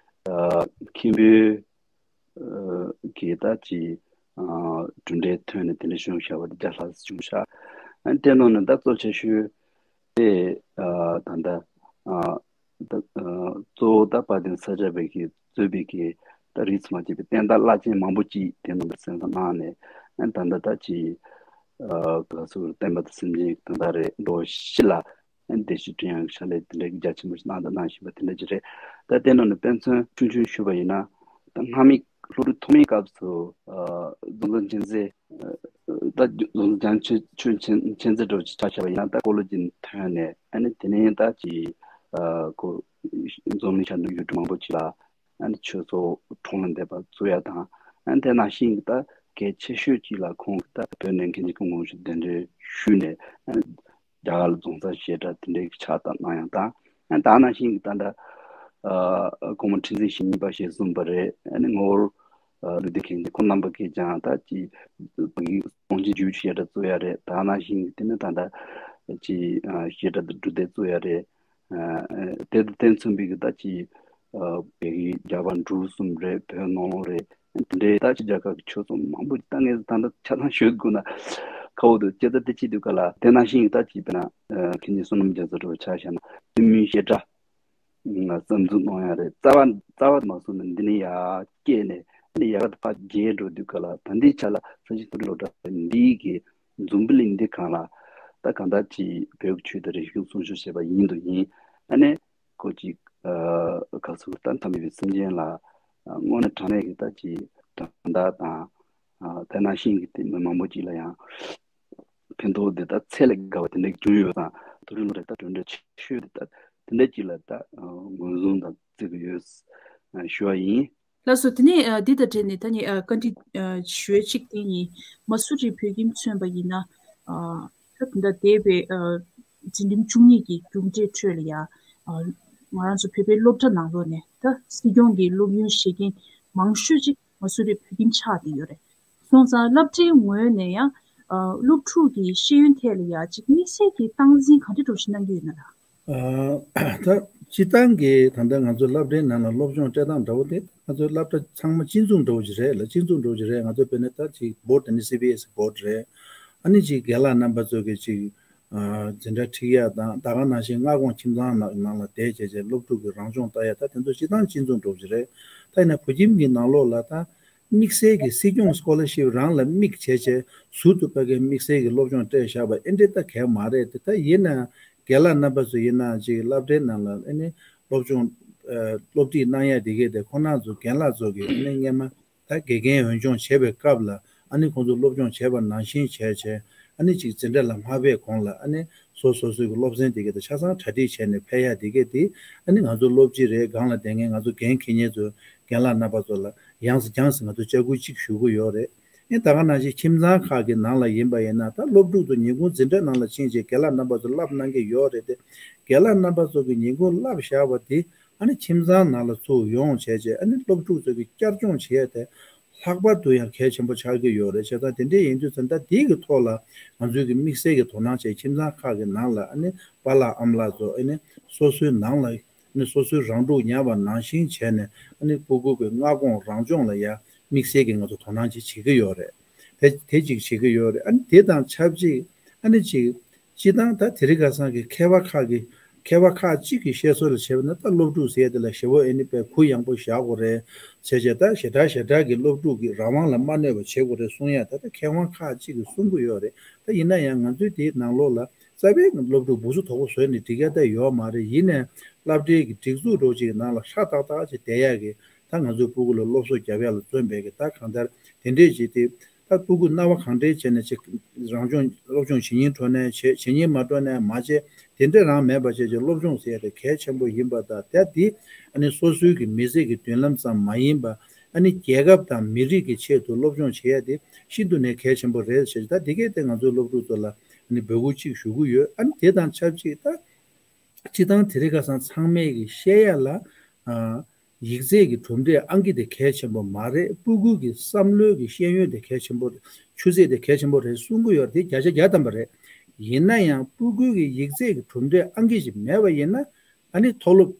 ཨ་མཁན་པོའི་ཨ་གི་ད་ཅིག་ཨ་གྲུབ་འབྲས་ཐོན་ནས་དེ་འདྲ་བྱུང་བཞག་པ་དེ་བརྒྱ་ལྷག་ཙམ་བྱུང་བཞག་ཨ་ནི་དེའི་ནང་ནས་ད་གཙོ་ཆེ་ཤོས་དེ་ཨ་ད་ལྟ་ཨ་ད་ཨ་གཙོ་བོ་ད་དཔལ་ལྡན་ས་སྐྱ་པའི་གི་གཙོས་པའི་གི་ད་རིས་སུ་མ་ཆད་པའི་བསྟན་བདག་བླ་ཆེན་མང་པོ་ཅིག་དེ་ནང་དུ་གསན་བསམ་གནང་ནས་ཨ་ད་ལྟ་ད་ཅི་ཨ་ག་ཚོད་བསྟན་པ་དང་སེམས་ཅན་གང་དག་རེད་འགྲོ་བཞི་ལ་ཨ་བདེ་སྐྱིད་བསྐྲུན་ཡག་གི་ཕྱག་ལས་དེ་འདྲའི་རྒྱ་ཆེན་པོ་ཞིག་གནང་དང་གནང་བཞིན་པ་དེ་འདྲ་ཅིག་རེད། ད་དེ་ནང་ནས་དཔེ་མཚོན་ཆུང་ཆུང་ཞུས་པ་ཡིན་ན་ད་སྔ་མའི་སློབ་ཕྲུག་ཐོག་མའི་སྐབས་སུ་ཨ་རྫོང་གསར་མཁྱེན་བརྩེ་ད་རྫོང་གསར་རྒྱ་ཆོས་ཆོས་མཁྱེན་མཁྱེན་བརྩེ་འདྲ་བོ་ཅིག་ཆ་བཞག་པ་ཡིན་ན་ད་ཀོ་ལོ་ཇི་ནས་ཐོན་ནས་ཨ་ནི་དེ་ནས་ད་ཅི་ཨ་ཁོ་འཛམ་གླིང་ཤར་ནུབ་ཡུལ་གྲུ་མང་པོ་ཅིག་ལ་ཨ་ནི་ཆོས་ཚོགས་གྲོང་ལ་འདེབས་པ་བཙུགས་ཡ་དང་ཨ་ནི་དེ་ནང་བཞིན་གྱི་ད་གལ་ཆེ་ཤོས་ཅིག་ལ་ཁོང་གིས་ད་བོད་ནས་མཁན་ཆེན་སྐུ་ངོ་ཞིག་གདན་འདྲེན་ཞུས་ནས་ཨ་ནི་རྒྱ་གར་ལ་རྫོང་སར་བཤད་གྲྭ་དེ་འདྲའི་ཕྱག་བཏབ་གནང་ཡ་དང་ཨ་ནི་ད་ནང་བཞིན་གྱི་ད་ལྟ་ཨ་སྒོ་མོ་ཁྲི་འཛིན་ཞེ་གཉིས་པ་ཞེས་གསུངས་པ་རེད། ཨ་ནི་ངོ་བོར་ཨ་ལུས་བདེ་མཁན་ཆེན་ཁོང་རྣམ་པ་གིས་ཀྱང་ད་ཅི་ཕ་གི་སྟོང་ཆེན་རྒྱུད་བཤད་གྲྭ་བཙུགས་ཡ་རེད། ད་ནང་བཞིན་གྱི་དེ་ནི་ད་ལྟ་ཅི་ཨ་བཤད་གྲྭ་དང་སྒྲུབ་སྡེ་བཙུགས་ཡ་རེད། ཨ་དེ་དང་དེ་མཚུངས་པའི་གི་ད་ཅི་ཨ་བོད་ཀྱི་རྒྱ་བལ་འབྲུག་གསུམ་རེད། བོད་ནང་ལོགས་རེད། དེ་འདྲའི་ད་ཅི་རྒྱ་གར་གྱི་ཆོས་ཚོགས་མང་པོ་ད་ངས་ད་ལྟ་ཆ་ཚང་ཞུ་དགོས་ན་ཁ་བོ་འདུག་ཅེས་ད་དེ་ཅི་འདུག་ག་ལ་དེ་ནང་བཞིན་གྱི་ད་ཅི་དཔེར་ན་ཨ་མཁན་ཆེན་བསོད་ནམས་རྒྱ་མཚོ་འདྲ་བོ་ཆ་བཞག་ན་བཙུན་མོའི་བཤད་གྲྭ་ང་རྩ་འཛུགས་གནང་ཡ་རེད། རྩ་བ་རྩ་བ་མ་སོང་ནས་འདི་ནས་ཡར་སྐྱེས་ནས་འདི་ནས་ཡར་ཕར་རྒྱས་འགྲོ་དུས་ག་ལ་ད་འདིའི་ཆ་ལ་ས་ཆེན་མཐོ་རིས་སློབ་གྲྭ་འདིའི་གི་འཛམ་བུ་གླིང་འདི་སྒང་ལ་ད་གང་ལྟར་ཅིག་བོད་ཀྱི་ཆོས་དང་རིག་གཞུང་སྲུང་སྐྱོབ་བྱས་པ་ཡིན་དུ་ཡིན། ཨ་ནི་ཁོ་ཅིག་ཨ་ག་ཚོད་ད་མཐའ་མེད་པའི་སེམས་ཅན་ལ་ཨ་དངོས་གནས་དྲང་གནས་ཀྱི་ད་ཅིག་དྲང་བདག་དང་ཨ་དེ་ནང་བཞིན་གྱི་དེ་མི་མང་པོ་ཅིག་ལ་ཡང་ཕན་ཐོགས་དེ་ད་ཚད་ལས་བརྒལ་བ་དེ་འདྲ་བྱུང་ཡོད་ཙང་མཐོ་རིས་སློབ་གྲྭ་ད་གྲུབ་འབྲས་ཆེ་ཤོས་དེ་ད་དེ་འདྲ་ཅིག་ལ་ད་ངོས་བཟུང་དང་བརྩི་གི་ཡོད་ཞུ་བ་ཡིན། ལགས་སོ། དེ་ནས་ཨ་འདི་དང་འབྲེལ་ནས་ད་ནི་ཨ་བཀའ་འདྲི་ཨ་ཞུ་ཡས་གཅིག་དེ་ཡིན། མ་སུ་རི་བོད་ཁྱིམ་མཚོན་པ་ཡིན་ན་ཨ་ད་ད་ལྟ་འདས་པའི་ཨ་འཛིན་རིམ་བཅུ་གཉིས་ཀྱི་གྲུབ་འབྲས་ཁྲོད་ལ་ཡ་ཨ་ང་རང་ཚོ་བོད་པའི་སློབ་གྲྭ་ནང་ལོགས་ནས་ད་སྲིད་སྐྱོང་གི་སློབ་ཡོན་བཞེས་མཁན་མང་ཤོས་ཅིག་མ་སུ་རི་བོད་ཁྱིམ་ཆགས་བསྡད་ཡོད་རེད། སོང་ཙང་སློབ་གྲྭའི་ངོས་ནས་ཡང་ཨ་སློབ་ཕྲུག་གི་ཤེས་ཡོན་ཐད་ལ་ཡ་ཅིག་དམིགས་བསལ་གྱི་སྟངས་འཛིན་ག་འདྲ་འདྲ་ཞིག་གནང་གི་ཡོད་ན་ལགས། ཨ་ད་སྤྱིར་བཏང་གི་ད་ལྟ་ང་ཚོ་སློབ་གྲྭའི་ནང་ལ་སློབ་སྦྱོང་སྤྲད་སྟངས་འདྲ་བོ་དེ་ང་ཚོའི་སློབ་གྲྭ་ཚང་མ་སྤྱི་མཚུངས་འདྲ་བོ་ཞིག་རེད་ལ། སྤྱི་མཚུངས་འདྲ་བོ་ཞིག་རེད། ང་ཚོ་དཔེར་ན་ད་ཅིག་བྷོཌ་དེ་ནི་སི་བི་ཨེ་སི་བྷོཌ་རེད། ཨ་ནི་ཅིག་རྒན་ལགས་རྣམ་པ་ཚོ་གི་ཅིག་ཨ་འཛིན་གྲྭ་ཁྲིད་ཡ་དང་ད་ག་ནང་བཞིན་སྔ་དགོང་ཁྱིམ་ཚང་ནང་ནང་ལ་བསྡད་བྱས་བྱས་སློབ་ཕྲུག་གི་རང་སྦྱོང་ལྟ་ཡ་ད་དེ་ཚོ་སྤྱིར་བཏང་སྤྱི་མཚུངས་འདྲ་བོ་ཞིག་རེད། ད་ཡིན་ན་བོད་ཁྱིམ་གྱི་ནང་ལོགས་ལ་ད་དམིགས་བསལ་གྱི་སྲིད་སྐྱོང་སི་ཀོ་ལར་ཤིབ་རང་ལ་དམིགས་བྱས་བྱས་ཟུར་དུ་ཕ་གིའི་དམིགས་བསལ་གྱི་སློབ་སྦྱོང་སྤྲད་བཞག་པ་ཨེ་འདྲས་ད་གལ་མ་རེད་དེ། ད་ཡིན་ན་རྒན་ལགས་རྣམ་པ་ཚོ་ཡིན་ན་ཅིག་སློབ་གྲྭའི་ནང་ལ་ཨ་ནི་སློབ་སྦྱོང་ཨ་སློབ་ཁྲིད་གནང་ཡ་དེ་གས་དེ་ཁོ་རང་ཚོ་རྒན་ལགས་ཚོ་གི་ཨ་ནི་སྔས་མ་ད་དགེ་རྒན་འོས་སྦྱོང་བྱེད་པའི་སྐབས་ལ་ཨ་ནི་ཁོང་ཚོ་སློབ་སྦྱོང་བྱས་པ་ནང་བཞིན་བྱས་བྱས་ཨ་ནི་ཅིག་འཛིན་གྲྭ་ལ་མ་ཕེབས་གོང་ལ་ཨ་ནི་སོ་སོ་སོའི་གི་སློབ་ཚན་དེ་གས་དེ་ཆ་ཚང་གྲ་སྒྲིག་བྱས་ནས་ཕེབས་ཡ་དེ་གས་དེ་ཨ་ནི་ང་ཚོ་སློབ་སྤྱི་རེད། སྒང་ལ་བསྡད་མཁན་ང་ཚོ་འགན་འཁྱེར་མཁན་ཚོ་རྒན་ལགས་རྣམ་པ་ཚོ་ལ་ཡང་སེ་རྒྱང་སེ་ང་ཚོ་ལྕག་སྐུལ་གཅིག་ཞུ་གི་ཡོད་རེད། ཨེ་ད་ག་ནང་བཞིན་ཁྱིམ་ཚང་ཁག་གི་ནང་ལ་ཡིན་པ་ཡིན་ན་ད་སློབ་ཕྲུག་ཚོ་ཉིན་གུང་འཛིན་གྲྭ་ནང་ལ་ཕྱིན་རྗེས་རྒན་ལགས་རྣམ་པ་ཚོ་བསླབ་གནང་གི་ཡོད་རེད་དེ། རྒན་ལགས་རྣམ་པ་ཚོ་གི་ཉིན་གུང་བསླབ་བཞག་པ་དེ་ཨ་ནི་ཁྱིམ་ཚང་ནང་ལ་ཚུར་ཡོང་བྱས་རྗེས་ཨ་ནི་སློབ་ཕྲུག་ཚོ་གི་བསྐྱར་སྦྱོང་བྱས་ཏེ་ ལྷག་པར་དུ་ཡང་གལ་ཆེན་པོ་ཆགས་ཀྱི་ཡོད་རེད། བྱས་ཙང་དེ་འདྲ་ཡིན་དུས་ཙམ་ད་འདི་གི་ཐོག་ལ་ང་ཚོས་ཀྱི་དམིགས་བསལ་གྱི་དོ་སྣང་བྱས། ཁྱིམ་ཚང་ཁག་གི་ནང་ལ་ཨ་ནི་པཱ་ལགས་ཨ་མ་ལགས་ཚོ་ཨ་ནི་སོ་སོའི་ནང་ལ་ཨ་ནི་སོ་སོའི་རང་སྒྲུག་ཉར་བ་ནང་བཞིན་བྱས་ནས། ཨ་ནི་སྤུ་གུ་གི་མངའ་ཁོངས་རང་སྐྱོང་ལ་ཡང་དམིགས་བསལ་གྱི་ང་ཚོ་དོ་སྣང་ཅིག་བྱེད་ཀྱི་ཡོད་རེད། དེ་དེ་ཅིག་བྱེད་ཀྱི་ཡོད་རེད། ཨ་ནི་དེ་དང་ཆབས་ཅིག་ཨ་ནི་ཅིག་སྤྱི་བཏང་ད་དེ་རིང་ཁ་སང་གི་མཁས་པ་ཁག་གི་མཁས་པ་ཁག་ཅིག་གི་བཤད་སྲོལ་ལ་བྱས་པ་ན། ད་སློབ་ཕྲུག་ཟེར་ཡ་དེ་ལ་ཞེ་པོ་ཨ་ནི་དཔེ་གུ་ཡངས་པོ་བཞག་དགོས་རེད་བྱས་བྱས། ད་ཞེ་དྲག་ཞེ་དྲག་གི་སློབ་ཕྲུག་གི་རང་དབང་ལ་མ་གནོད་པ་བྱེད་དགོས་རེད་གསུང་ཡ་ད་ད་མཁས་དབང་ཁག་ཅིག་གིས་གསུང་གི་ཡོད་རེད། ད་ཡིན་ན་ཡང་ང་ཚོའི་དེའི་ནང་ལོགས་ལ་རྩ་བའི་སློབ་ཕྲུག་འབུ་སུ་དོག་པོ་བཟོས་ནས་འགྲིག་ཡ་ད་ཡོད་མ་རེད། ཡིན་ནའི་སློབ་གྲྭའི་གི་སྒྲིག་འཛུགས་འདྲ་བོ་ཅིག་གི་ནང་ལ་ཧྲ་ཏག་ཏག་ཅིག་བསྡད་ཡ་གི། ད་ང་ཚོའི་སྤུ་གུ་ལ་སློབ་གསོ་རྒྱབ་ཡ་ལ་བརྩོན་པའི་གི་ད་གང་ལྟར་དེ་འདྲས་ཅིག་དེ། ད་སྤུ་གུ་སྣང་བ་གང་འདྲའི་བྱས་ནས་ཅིག་རང་སྦྱོང་སློབ་སྦྱོང་བྱེད་སྙིང་བྲོ་ནས་བྱེད། བྱེད་སྙིང་མ་བྲོ་ནས་མ་བྱེད། དེ་འདྲ་རང་མེད་པ་བྱས་ཅིག་སློབ་སྦྱོང་ཟེར་ཡ་དེ་གལ་ཆེན་པོ་ཡིན་པ་དང་། ད་དེ་ཨ་ནི་སོ་སོའི་གི་མི་ཚེ་གི་མདུན་ལམ་ཙམ་མ་ཡིན་པ། ཨ་ནི་རྒྱལ་ཁབ་དང་མི་རིགས་ཀྱི་ཆེད་དུ་སློབ་སྦྱོང་བྱེད་ཡ་དེ་ཤིན་ཏུ་ནས་གལ་ཆེན་པོ་རེད་ཟེར། ད་དེ་གས་དེ་ང་ཚོའི་སློབ་ཕྲུག་ཚོ་ལ་ཨ་ནི་འབོད་སྐུལ་ཅིག་ཞུ་གི་ཡོད། ཨ་ནི་དེ་དང་ཆབས་ཅིག་ད་སྤྱི་བཏང་དེ་རིང་ཁ་སང་ཚང་མས་གི་བཤད་ཡ་ལ། ཨ། ཡིག་ཚད་ཀྱི་གྲུབ་འབྲས་ཨང་ཀི་དེ་གལ་ཆེན་པོ་མ་རེད། སྤུ་གུ་གི་བསམ་བློའི་གི་ཤེས་ཡོན་དེ་གལ་ཆེན་པོ་རེད། ཆུ་ཚད་དེ་གལ་ཆེན་པོ་རེད་གསུང་གི་ཡོད་རེད། དེ་བརྒྱ་ཆ་བརྒྱ་ཐམ་པ་རེད། ཡིན་ན་ཡང་སྤུ་གུ་གི་ཡིག་ཚད་ཀྱི་གྲུབ་འབྲས་ཨང་ཀི་ཞིག་མེད་པ་ཡིན་ན། ཨ་ནི་མཐོ་སློབ་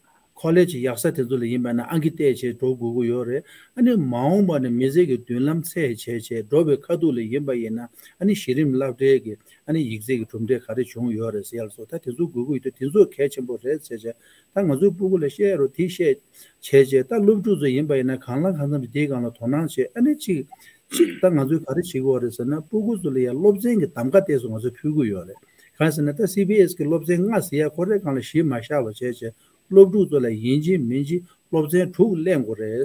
ཁོ་ལེ་ཇི་ཡག་ས་དེ་ཚོ་ལ་ཡིན་པ་ན་ཨང་ཀི་བལྟས་བྱས་འགྲོ་དགོས་ཀྱི་ཡོད་རེད། ཨ་ནི་མ་འོངས་པ་ནས་མི་ཚེ་གི་མདུན་ལམ་ཚད་བྱས་བྱས་འགྲོ་བའི་ཁ་ཐུག་ལ་ཡིན་པ་ཡིན་ན། ཨ་ནི་གཞི་རིམ་སློབ་གྲྭའི་གི་ཨ་ནི་ཡིག་ཚད་ཀྱི་གྲུབ་འབྲས་ག་རེ་བྱུང་ཡོད་རེད་ཟེར་ཡ་ལ་སོགས། ད་དེ་ཚོ་དགོས་ཀྱི་ཡོད་དུས་དེ་ཚོ་གལ་ཆེན་པོ་རེད་ཟེར་བྱས། ད་ང་ཚོའི་སྤུ་གུ་ལ་བཤད་རོགས་དེ་བཤད་བྱས་བྱས། ད་སློབ་ཕྲུག་ཚོ་ཡིན་པ་ཡིན་ན་གང་ལ་གང་འཚམ་ཞིག་དེའི་སྒང་ལ་དོ་སྣང་བྱས། ཨ་ནི་གཅིག་གཅིག་ད་ང་ཚོས་ག་རེ་བྱེད་ཀྱི་ཡོད་རེད་ཟེར་ན། སྤུ་གུ་ཚོ་ལ་ཡང་སློབ་ཚན་གྱི་གདམ་ག་དེ་ཚོ་ང་ཚོས་ཕུལ་གྱི་ཡོད་རེད། གང་ཟེར་ན་ད་སི་བི་ཨེ་སི་གི་སློབ་ཚན་ལྔ་ཟེར་ཡ་ཁོ་རའི་སྒང་ལ་གཞི་མ་བཞག་པ་བྱས་བྱས། སློབ་ཕྲུག་ཚོ་ལ་ཡིན་གཅིག་མིན་གཅིག་སློབ་ཚན་དྲུག་ལེན་དགོས་རེད།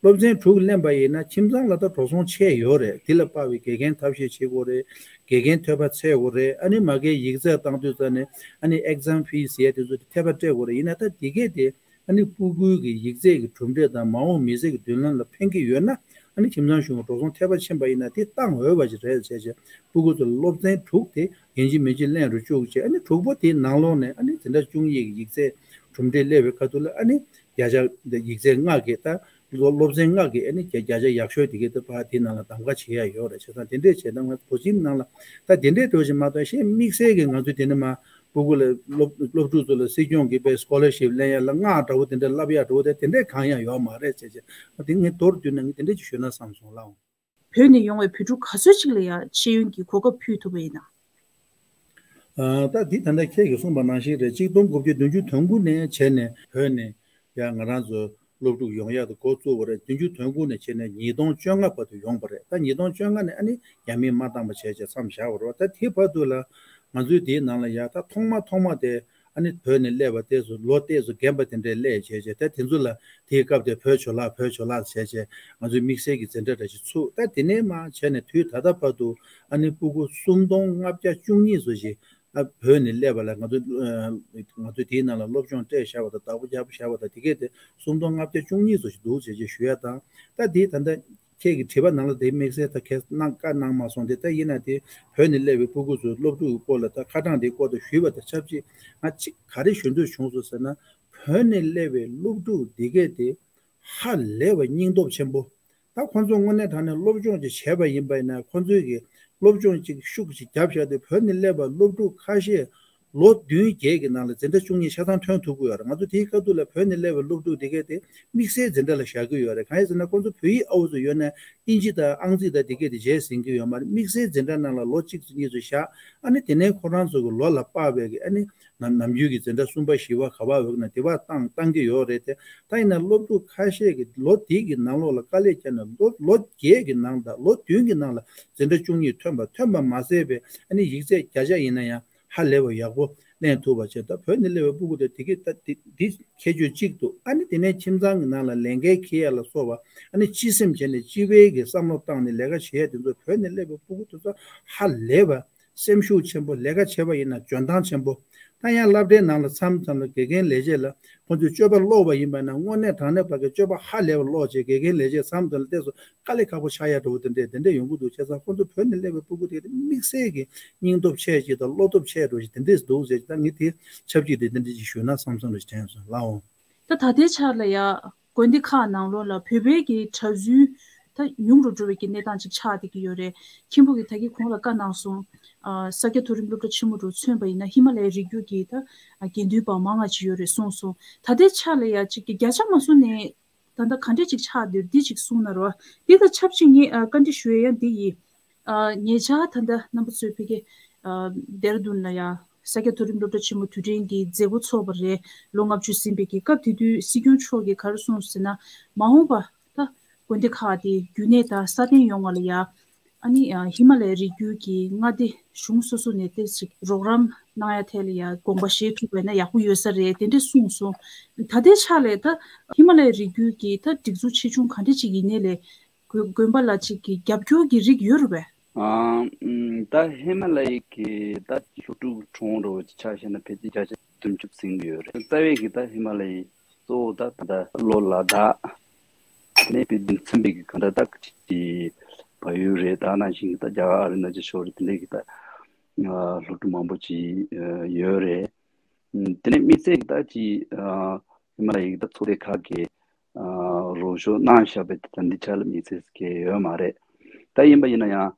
སློབ་ཚན་དྲུག་ལེན་པ་ཡིན་ན་ཁྱིམ་ཚང་ལ་ད་འགྲོ་སོང་ཆད་ཡོད་རེད། དེ་ལ་དཔག་པའི་དགེ་རྒན་ཐབས་ཤེས་བྱེད་དགོས་རེད། དགེ་རྒན་ཐོས་པ་འཚོལ་དགོས་རེད། ཨ་ནི་མ་གིའི་ཡིག་ཚད་བཏང་དུས་ཙ་ནས་ཨ་ནི་ཨེག་ཛམ་ཕི་ཟེར་ཡ་དེ་ཚོ་དེ་འཐད་པ་སྤྲད་དགོས་རེད། ཡིན་ན་ད་དེ་གས་དེ་ཨ་ནི་སྤུ་གུའི་གི་ཡིག་ཚད་ཀྱི་གྲུབ་འབྲས་དང་མ་འོངས་མི་ཚེ་གི་མདུན་ལམ་ལ་ཕན་གྱི་ཡོད་ན། ཨ་ནི་ཁྱིམ་ཚང་གཞུང་གི་འགྲོ་སོང་འཐད་པ་ཕྱིན་པ་ཡིན་ན་དེ་བཏང་འོས་པ་ཞིག་རེད་བྱས་བྱས། སྤུ་གུ་ཚོ་ལ་སློབ་ཚན་དྲུག་དེ་ཡིན་གཅིག་མིན་གཅིག་ལེན་རུ་བཅུག་བྱས། ཨ་ནི་དྲུག་པ་དེའི་ནང་ལོགས་ནས་ཨ་ནི་འཛིན་གྲྭ་བཅུ་གཉིས་ཀྱི་ཡིག་ཚད་གྲུབ་འབྲས་སླེབས་པའི་ཁ་ཐུག་ལ་ཨ་ནི་བརྒྱ་ཆ་ཡིག་ཚད་ལྔ་གི་ད་སློབ་སློབ་ཚན་ལྔ་གི་ཨ་ནི་བརྒྱ་བརྒྱ་ཆ་ཡག་ཤོས་དེ་གའི་ད་ཕར་དེའི་ནང་ལ་གདམ་ག་བྱེད་ཡ་ཡོད་རེད། བྱས་ཙང་དེ་འདྲས་བྱས་ན་ང་བོད་ཁྱིམ་ནང་ལ་ད་དེ་འདྲས་འགྲོ་བཞིན་མ་གཏོགས་གཞན་དམིགས་བསལ་གྱི་ང་ཚོས་དེ་ནི་མ། སྤུ་གུ་ལ་སློབ་སློབ་ཕྲུག་ཚོ་ལ་སྲིད་སྐྱོང་གིས་དཔེ་སྐོ་ལར་ཤིབ་ལེན་ཡ་ལ་མངགས་འདྲ་བོ་དེ་འདྲ་བསླབ་ཡ་འདྲ་བོ་དེ་དེ་འདྲས་གང་ཡང་ཡོད་མ་རེད་བྱས་བྱས། དེ་ངས་མདོར་བསྡུས་ན་ངས་དེ་འདྲས་ཅིག་ཞུས་ན་བསམ་སོང་ལགས། བོད་ནས་ཡོང་བའི་བོད་ཕྲུག་ག་ཚོད་ཅིག་ལ་ཡང་ཤེས་ཡོན་གྱི་གོ་སྐབས་ཕུལ་ཐུབ་པ་ཡིན་ན། ཨ། ད་འདི་ད་ལྟ་ཁྱེད་ཀྱིས་གསུངས་པ་ནང་བཞིན་རེད། གཅིག་སྟོང་དགུ་བརྒྱ་བདུན་ཅུ་དོན་དགུ་ནས་བྱས་ནས་བོད་ནས་ཡང་ང་རང་ཚོ་སློབ་ཕྲུག་ཡོང་ཡག་དེ་འགོ་བཙུགས་པ་རེད། བདུན་ཅུ་དོན་དགུ་ནས་བྱས་ནས་ཉིས་སྟོང་བཅོ་ལྔ་བར་དུ་ཡོང་པ་རེད། ད་ཉིས་སྟོང་བཅོ་ལྔ་ནས་ཨ་ནི་རྒྱ་མིས་མ་བཏང་པ་བྱས་བྱས་མཚམས་བཞག་པ་རེད། ད་དེ་བར་དུ་ལ་ང་ཚོའི་དེའི་ནང་ལ་ཡ་ད་ཐོག་མ་ཐོག་མ་དེ་ཨ་ནི་བོད་ནས་སླེབས་པ་དེ་ཚོ་ལོ་དེ་ཚོ་རྒན་པ་དེ་འདྲས་སླེབས་བྱས་བྱས། ད་དེ་ཚོ་ལ་དེའི་སྐབས་དེ་བོད་ཇོ་ལགས་བོད་ཇོ་ལགས་བྱས་བྱས་ང་ཚོའི་དམིགས་བསལ་གྱི་འཛིན་གྲྭ་འདྲ་ཞིག་ཚུགས། ད་དེ་ནས་མ་བྱས་ནས་དུས་ད་ལྟ་བར་དུ་ཨ་ནི་སྤུ་གུ་སུམ་སྟོང་ལྔ་བརྒྱ་བཅུ་གཉིས་ཙམ་ཞིག་ཨ། བོད་ནས་སླེབས་པ་ལ་ང་ཚོ་ཨ། ང་ཚོས་དེའི་ནང་ལ་སློབ་སྦྱོང་སྤྲད་བཞག་པ་དང་བདག་པོ་རྒྱག་པ་བཞག་པ་དང་དེ་གས་དེ་སུམ་སྟོང་ལྔ་བརྒྱ་བཅུ་གཉིས་ཙམ་ཞིག་འདུག་ཟེར་ཅེས་ཞུ་ཡ་དང་། ད་དེ་ད་ལྟ་ཁྱེད་ཀྱི་དྲི་བ་ནང་ལ་དེ་དམིགས་བསལ་ད་ཁྱེད་གནང་བཀའ་གནང་མ་སོང་སྟེ། ད་ཡིན་ན་དེ་བོད་ནས་སླེབས་པའི་སྤུ་གུ་ཚོའི་སློབ་ཕྲུག་གི་སྐོར་ལ་ད་ཁ་གྲངས་དེའི་སྐོར་དུ་ཞུས་པ་དང་ཆབས་ཅིག་ང་གཅིག་ག་རེ་ཞུ་འདོད་བྱུང་སོང་ཟེར་ན། བོད་ནས་སླེབས་པའི་སློབ་ཕྲུག་དེ་གས་དེ་ཧ་ལས་པ་སྙིང་སྟོབས་ཆེན་པོ། ད་ཁོང་ཚོ་དངོས་གནས་དྲང་གནས་སློབ་སྦྱོང་ཅིག་བྱས་པ་ཡིན་པ་ཡིན་ན། ཁོང་ཚོས་ཀྱི་སློབ་སྦྱོང་ཅིག་ཤུགས་ཅིག་བརྒྱབ་བཞག་དུས་བོད་ནས་སླེབས་པ་སློབ་ཕྲུག་ཁ་ཤས་ལོ་བདུན་བརྒྱད་ཀྱི་ནང་ལ་འཛིན་གྲྭ་བཅུ་གཉིས་ཆ་ཚང་ཐོན་ཐུབ་ཀྱི་ཡོད་རེད། ང་ཚོ་དེའི་ཁ་ཐུག་ལ་བོད་ནས་སླེབས་པའི་སློབ་ཕྲུག་དེ་གས་དེ་དམིགས་བསལ་འཛིན་གྲྭ་ལ་བཞག་གི་ཡོད་རེད། གང་ཡིན་ཟེར་ན་ཁོང་ཚོ་བོད་ཡིག་ཨའུ་ཚོ་ཡོད་ན་ཨིན་ཇི་དང་ཨང་རྩིས་དང་དེ་གས་དེ་བརྗེད་ཟིན་གྱི་ཡོད་མ་རེད། དམིགས་བསལ་འཛིན་གྲྭ་ནང་ལ་ལོ་གཅིག་ཙམ་གཉིས་ཙམ་བཞག་ཨ་ནི་དེ་ནས་ཁོ་རང་ཚོ་གི་ལོ་ལ་དཔག་པའི་གི་ཨ་ནི། ནམ་ནམ་རྒྱུན་གྱི་འཛིན་གྲྭ་གསུམ་པ་བཞི་པ་ག་པར་འོས་ན་དེ་པར་བཏང་བཏང་གི་ཡོད་རེད་དེ། ད་ཡིན་ན་སློབ་ཕྲུག་ཁ་ཤས་ཀྱིས་ལོ་དེའི་གི་ནང་ལོགས་ལ་དཀའ་ལས་བརྒྱབ་ནས་ལོ་ལོ་བརྒྱད་ཀྱི་ནང་དང་ལོ་བདུན་གྱི་ནང་ལ་འཛིན་གྲྭ་བཅུ་གཉིས་ཐོན་པ་ཐོན་པ་མ་ཟད་པའི་ཨ་ནི་ཡིག་ཚད་བརྒྱ་ཆ་ཡིན་ན་ཡང་ཧ་ལས་པ་ཡག་པོ་ལེན་ཐུབ་པ་བྱས། ད་བོད་ནས་སླེབས་པའི་སྤུ་གུ་དེ་དེ་གི་ད་དེ་དེ་ཁྱད་ཆོས་གཅིག་འདུག་ཨ་ནི་དེ་ནས་ཁྱིམ་ཚང་གི་ནང་ལ་ལས་འགན་འཁྱེར་ཡ་ལ་སོགས་པ་ཨ་ནི་སྤྱི་སེམས་བྱས་ནས་སྤྱི་པའི་གི་བསམ་བློ་བཏང་ནས་ལས་ཀ་བྱེད་ཡ་དེ་ཚོ་བོད་ནས་སླེབས་པའི་སྤུ་གུ་དེ་ཚོ་ཧ་ལས་པ། སེམས་ཤུགས་ཆེན་པོ། ལས་ཀ་བྱེད་པ་ཡིན་ན་འཇོན་ཐང་ཆེན་པོ། ད་ཡང་སློབ་གྲྭའི་ནང་ལ་མཚམས་མཚམས་ལ་དགེ་རྒན་ལས་བྱེད་ལ་ཁོང་ཚོས་སྤྱོད་པ་ཀློག་པ་ཡིན་པ་ན་དངོས་གནས་དྲང་གནས་བར་གྱི་སྤྱོད་པ་ཧ་ལས་པ་ཀློག་བྱས། དགེ་རྒན་ལས་བྱེད་མཚམས་མཚམས་ལ་བལྟས་སོང་དཀའ་ལས་ཁག་པོ་ཆགས་ཡ་འདྲ་བོ་དེ་འདྲས་དེ་འདྲས་ཡོང་གི་འདུག་བྱས་ཙང་ཁོང་ཚོ་བོད་ནས་སླེབས་པའི་སྤུ་གུ་དེ་དམིགས་བསལ་གྱི་སྙིང་སྟོབས་ཆེ་ཅིག་དང་བློ་སྟོབས་ཆེ་འདྲ་བོ་ཞིག་དེ་འདྲས་འདུག་ཟེར། ད་ངས་དེ་ཆབས་ཅིག་དེ་དེ་འདྲས་ཅིག་ཞུས་ན་བསམ་བསམ་འདྲ་ཞིག་དྲན་སོང་ལགས་འོང་། ད་ད་ལྟའི་ཆར་ལ་ཡ་དགོན་སྡེ་ཁག་ནང་ལོགས་ལ་བོད་པའི་གི་གྲྭ་བཙུན་ ད་ཉུང་རུ་འགྲོ་བའི་གི་གནས་སྟངས་ཅིག་ཆགས་བསྡད་ཀྱི་ཡོད་རེད། མཁན་པོ་གིས་ད་གིན་གོང་ལ་བཀའ་གནང་སོང་། ཨ་ས་སྐྱ་མཐོ་རིམ་སློབ་གྲྭ་ཆེན་མོ་རུ་མཚོན་པ་ཡིན་ན་ཧི་མ་ལ་ཡའི་རི་རྒྱུད་ཀྱི་ད་དགེ་འདུན་པ་མང་ང་ཅིག་ཡོད་རེད་གསུངས་སོང་། ད་ལྟའི་ཆ་ལ་ཡ་ཅིག་གི་བརྒྱ་ཆ་མ་སོང་ནས་ད་ལྟ་ག་འདྲས་ཅིག་ཆགས་བསྡད་འདི་ཅིག་གསུངས་གནང་རོགས། འདི་དང་ཆབས་ཅིག་ངས་ཨ་བཀའ་འདྲི་ཞུ་ཡ་ཡང་འདི་ཡིན། ཨ་ཉེ་ཆར་ད་ལྟ་རྣམ་པ་ཚོས་ཕ་གི་ཨ་ལྡེ་ར་ལྡུན་ལ་ཡ་ས་སྐྱ་མཐོ་རིམ་སློབ་གྲྭ་ཆེན་མོ་དུས་དྲན་གྱི་མཛད་སྒོ་ཚོགས་པ་རེད། ལོ་ལྔ་བཅུ་ཟིན་པའི་གི་སྐབས་དེ་དུས་སྲིད་སྐྱོང་མཆོག་གིས་ག་རེ་གསུངས་ཟེར་ན། མ་འོངས་པ་ད་དགོན་སྡེ་ཁག་དེ་རྒྱུན་གནས་དང་སྲ་བརྟན་ཡོང་བ་ལ་ཡ། ཨ་ནི་ཨ་ཧི་མ་ལ་ཡའི་རི་རྒྱུད་ཀྱི་མངའ་སྡེ་གཞུང་སོ་སོ་ནས་ཏོག་ཙམ་རོགས་རམ་གནང་ཡ་ཐད་ལ་ཡ་དགོངས་པ་བཞེས་ཐུབ་པ་ཡིན་ན་ཡག་པོ་ཡོད་ས་རེད་དེ་འདྲས་གསུངས་སོང་། ད་ལྟའི་ཆ་ལ་ད་ཧི་མ་ལ་ཡའི་རི་རྒྱུད་ཀྱི་ད་སྒྲིག་འཛུགས་ཆེ་ཆུང་ག་འདྲས་ཅིག་ཡིན་ནའི་ལས། དགོན་དགོན་པ་ལ་ཅིག་གི་རྒྱབ་སྐྱོར་གྱི་རིགས་ཡོད་རེད་པས། ཨ་ཨམ་ད་ཧི་མ་ལ་ཡའི་གི་ད་སློབ་ཕྲུག་གྲོང་འགྲོ་བ་ཆ་བཞག་ན་ཕལ་ཆེར་བརྒྱ་ཆ་བདུན་ཅུ་ཟིན་གྱི་ཡོད་རེད། རྩ་བའི་གི་ད་ཧི་མ་ལ་ཡའི་གཙོ་བོ་ད་ད་ལྟ་ལྷོ་ལ་དྭགས་ནས་དཔེ་དེ་མཚོན་པའི་གི་གང་ལྟར་ད་ཅིག་བལ་ཡུལ་རེད། ད་ནང་བཞིན་གི་ད་རྒྱ་གར་ཨ་རུ་ན་ཅལ་ཕྱོགས་རེད། དེ་འདྲའི་གི་ད་ཨ་སློབ་ཕྲུག་མང་པོ་ཅིག་ཨ་ཡོད་རེད། ཨམ་དེ་ནས་དམིགས་བསལ་གྱི་ད་ཅིག་ཨ་ཧི་མ་ལ་ཡའི་ད་ཚོགས་སྡེ་ཁག་གིས་ཨ་རོགས་སྐྱོར་གནང་བཞག་པའི་ད་འདི་ཆ་ལ་དམིགས་བསལ་གྱི་ཡོད་མ་རེད། ད་ཡིན་པ་ཡིན་ན་ཡང་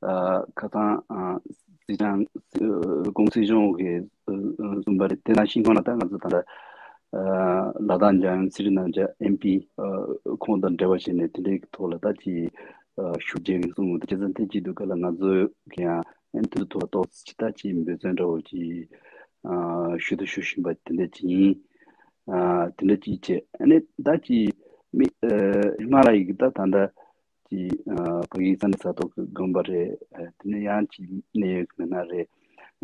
ཨ་ཁ་སང་ཨ་སྲིད་སྐྱོང་ཨ་ྋགོང་སྲིད་སྐྱོང་གིས་ཨ་ཨ་གསུངས་པ་རེད། དེ་ནང་བཞིན་ཁོང་ལ་ད་ང་ཚོ་ད་ལྟ་ཨ་ལ་དྭགས་འཇམ་དབྱངས་ཚེ་རིང་རྣམ་རྒྱལ་ཨེམ་པི་ཨ་ཁོང་དང་འབྲེལ་བ་བྱས་ནས་དེ་འདྲའི་ཐོག་ལ་ད་ཅིག་ཨ་ཤུགས་རྒྱག་གི་གསུངས་འདུག་བྱས་ཙང་དེ་བྱེད་དུས་སྐབས་ལ་ང་ཚོ་གི་ཡང་ཨ་ནི་དེ་ཚོ་ཐོག་ཏོག་ཙམ་ཅིག་ད་ཅིག་འབད་བརྩོན་འདྲ་བོ་ཅིག་ཨ་ཞུ་དང་ཞུ་བཞིན་པ་དེ་འདྲ་ཅིག་ཡིན། ཨ་དེ་འདྲ་ཅིག་བྱས་ཨ་ནི་ད་ཅིག་མི་ཨ་ཧི་མ་ལ་ཡའི་གི་ད་ད་ལྟ་ཅིག་ཨ་ཕ་གིའི་ས་གནས་ས་ཐོག་གི་དགོན་པ་རེད། ཨ་དེ་ནས་ཡང་ཅིག་གནད་ཡོད་ཀྱི་མི་སྣ་རེད།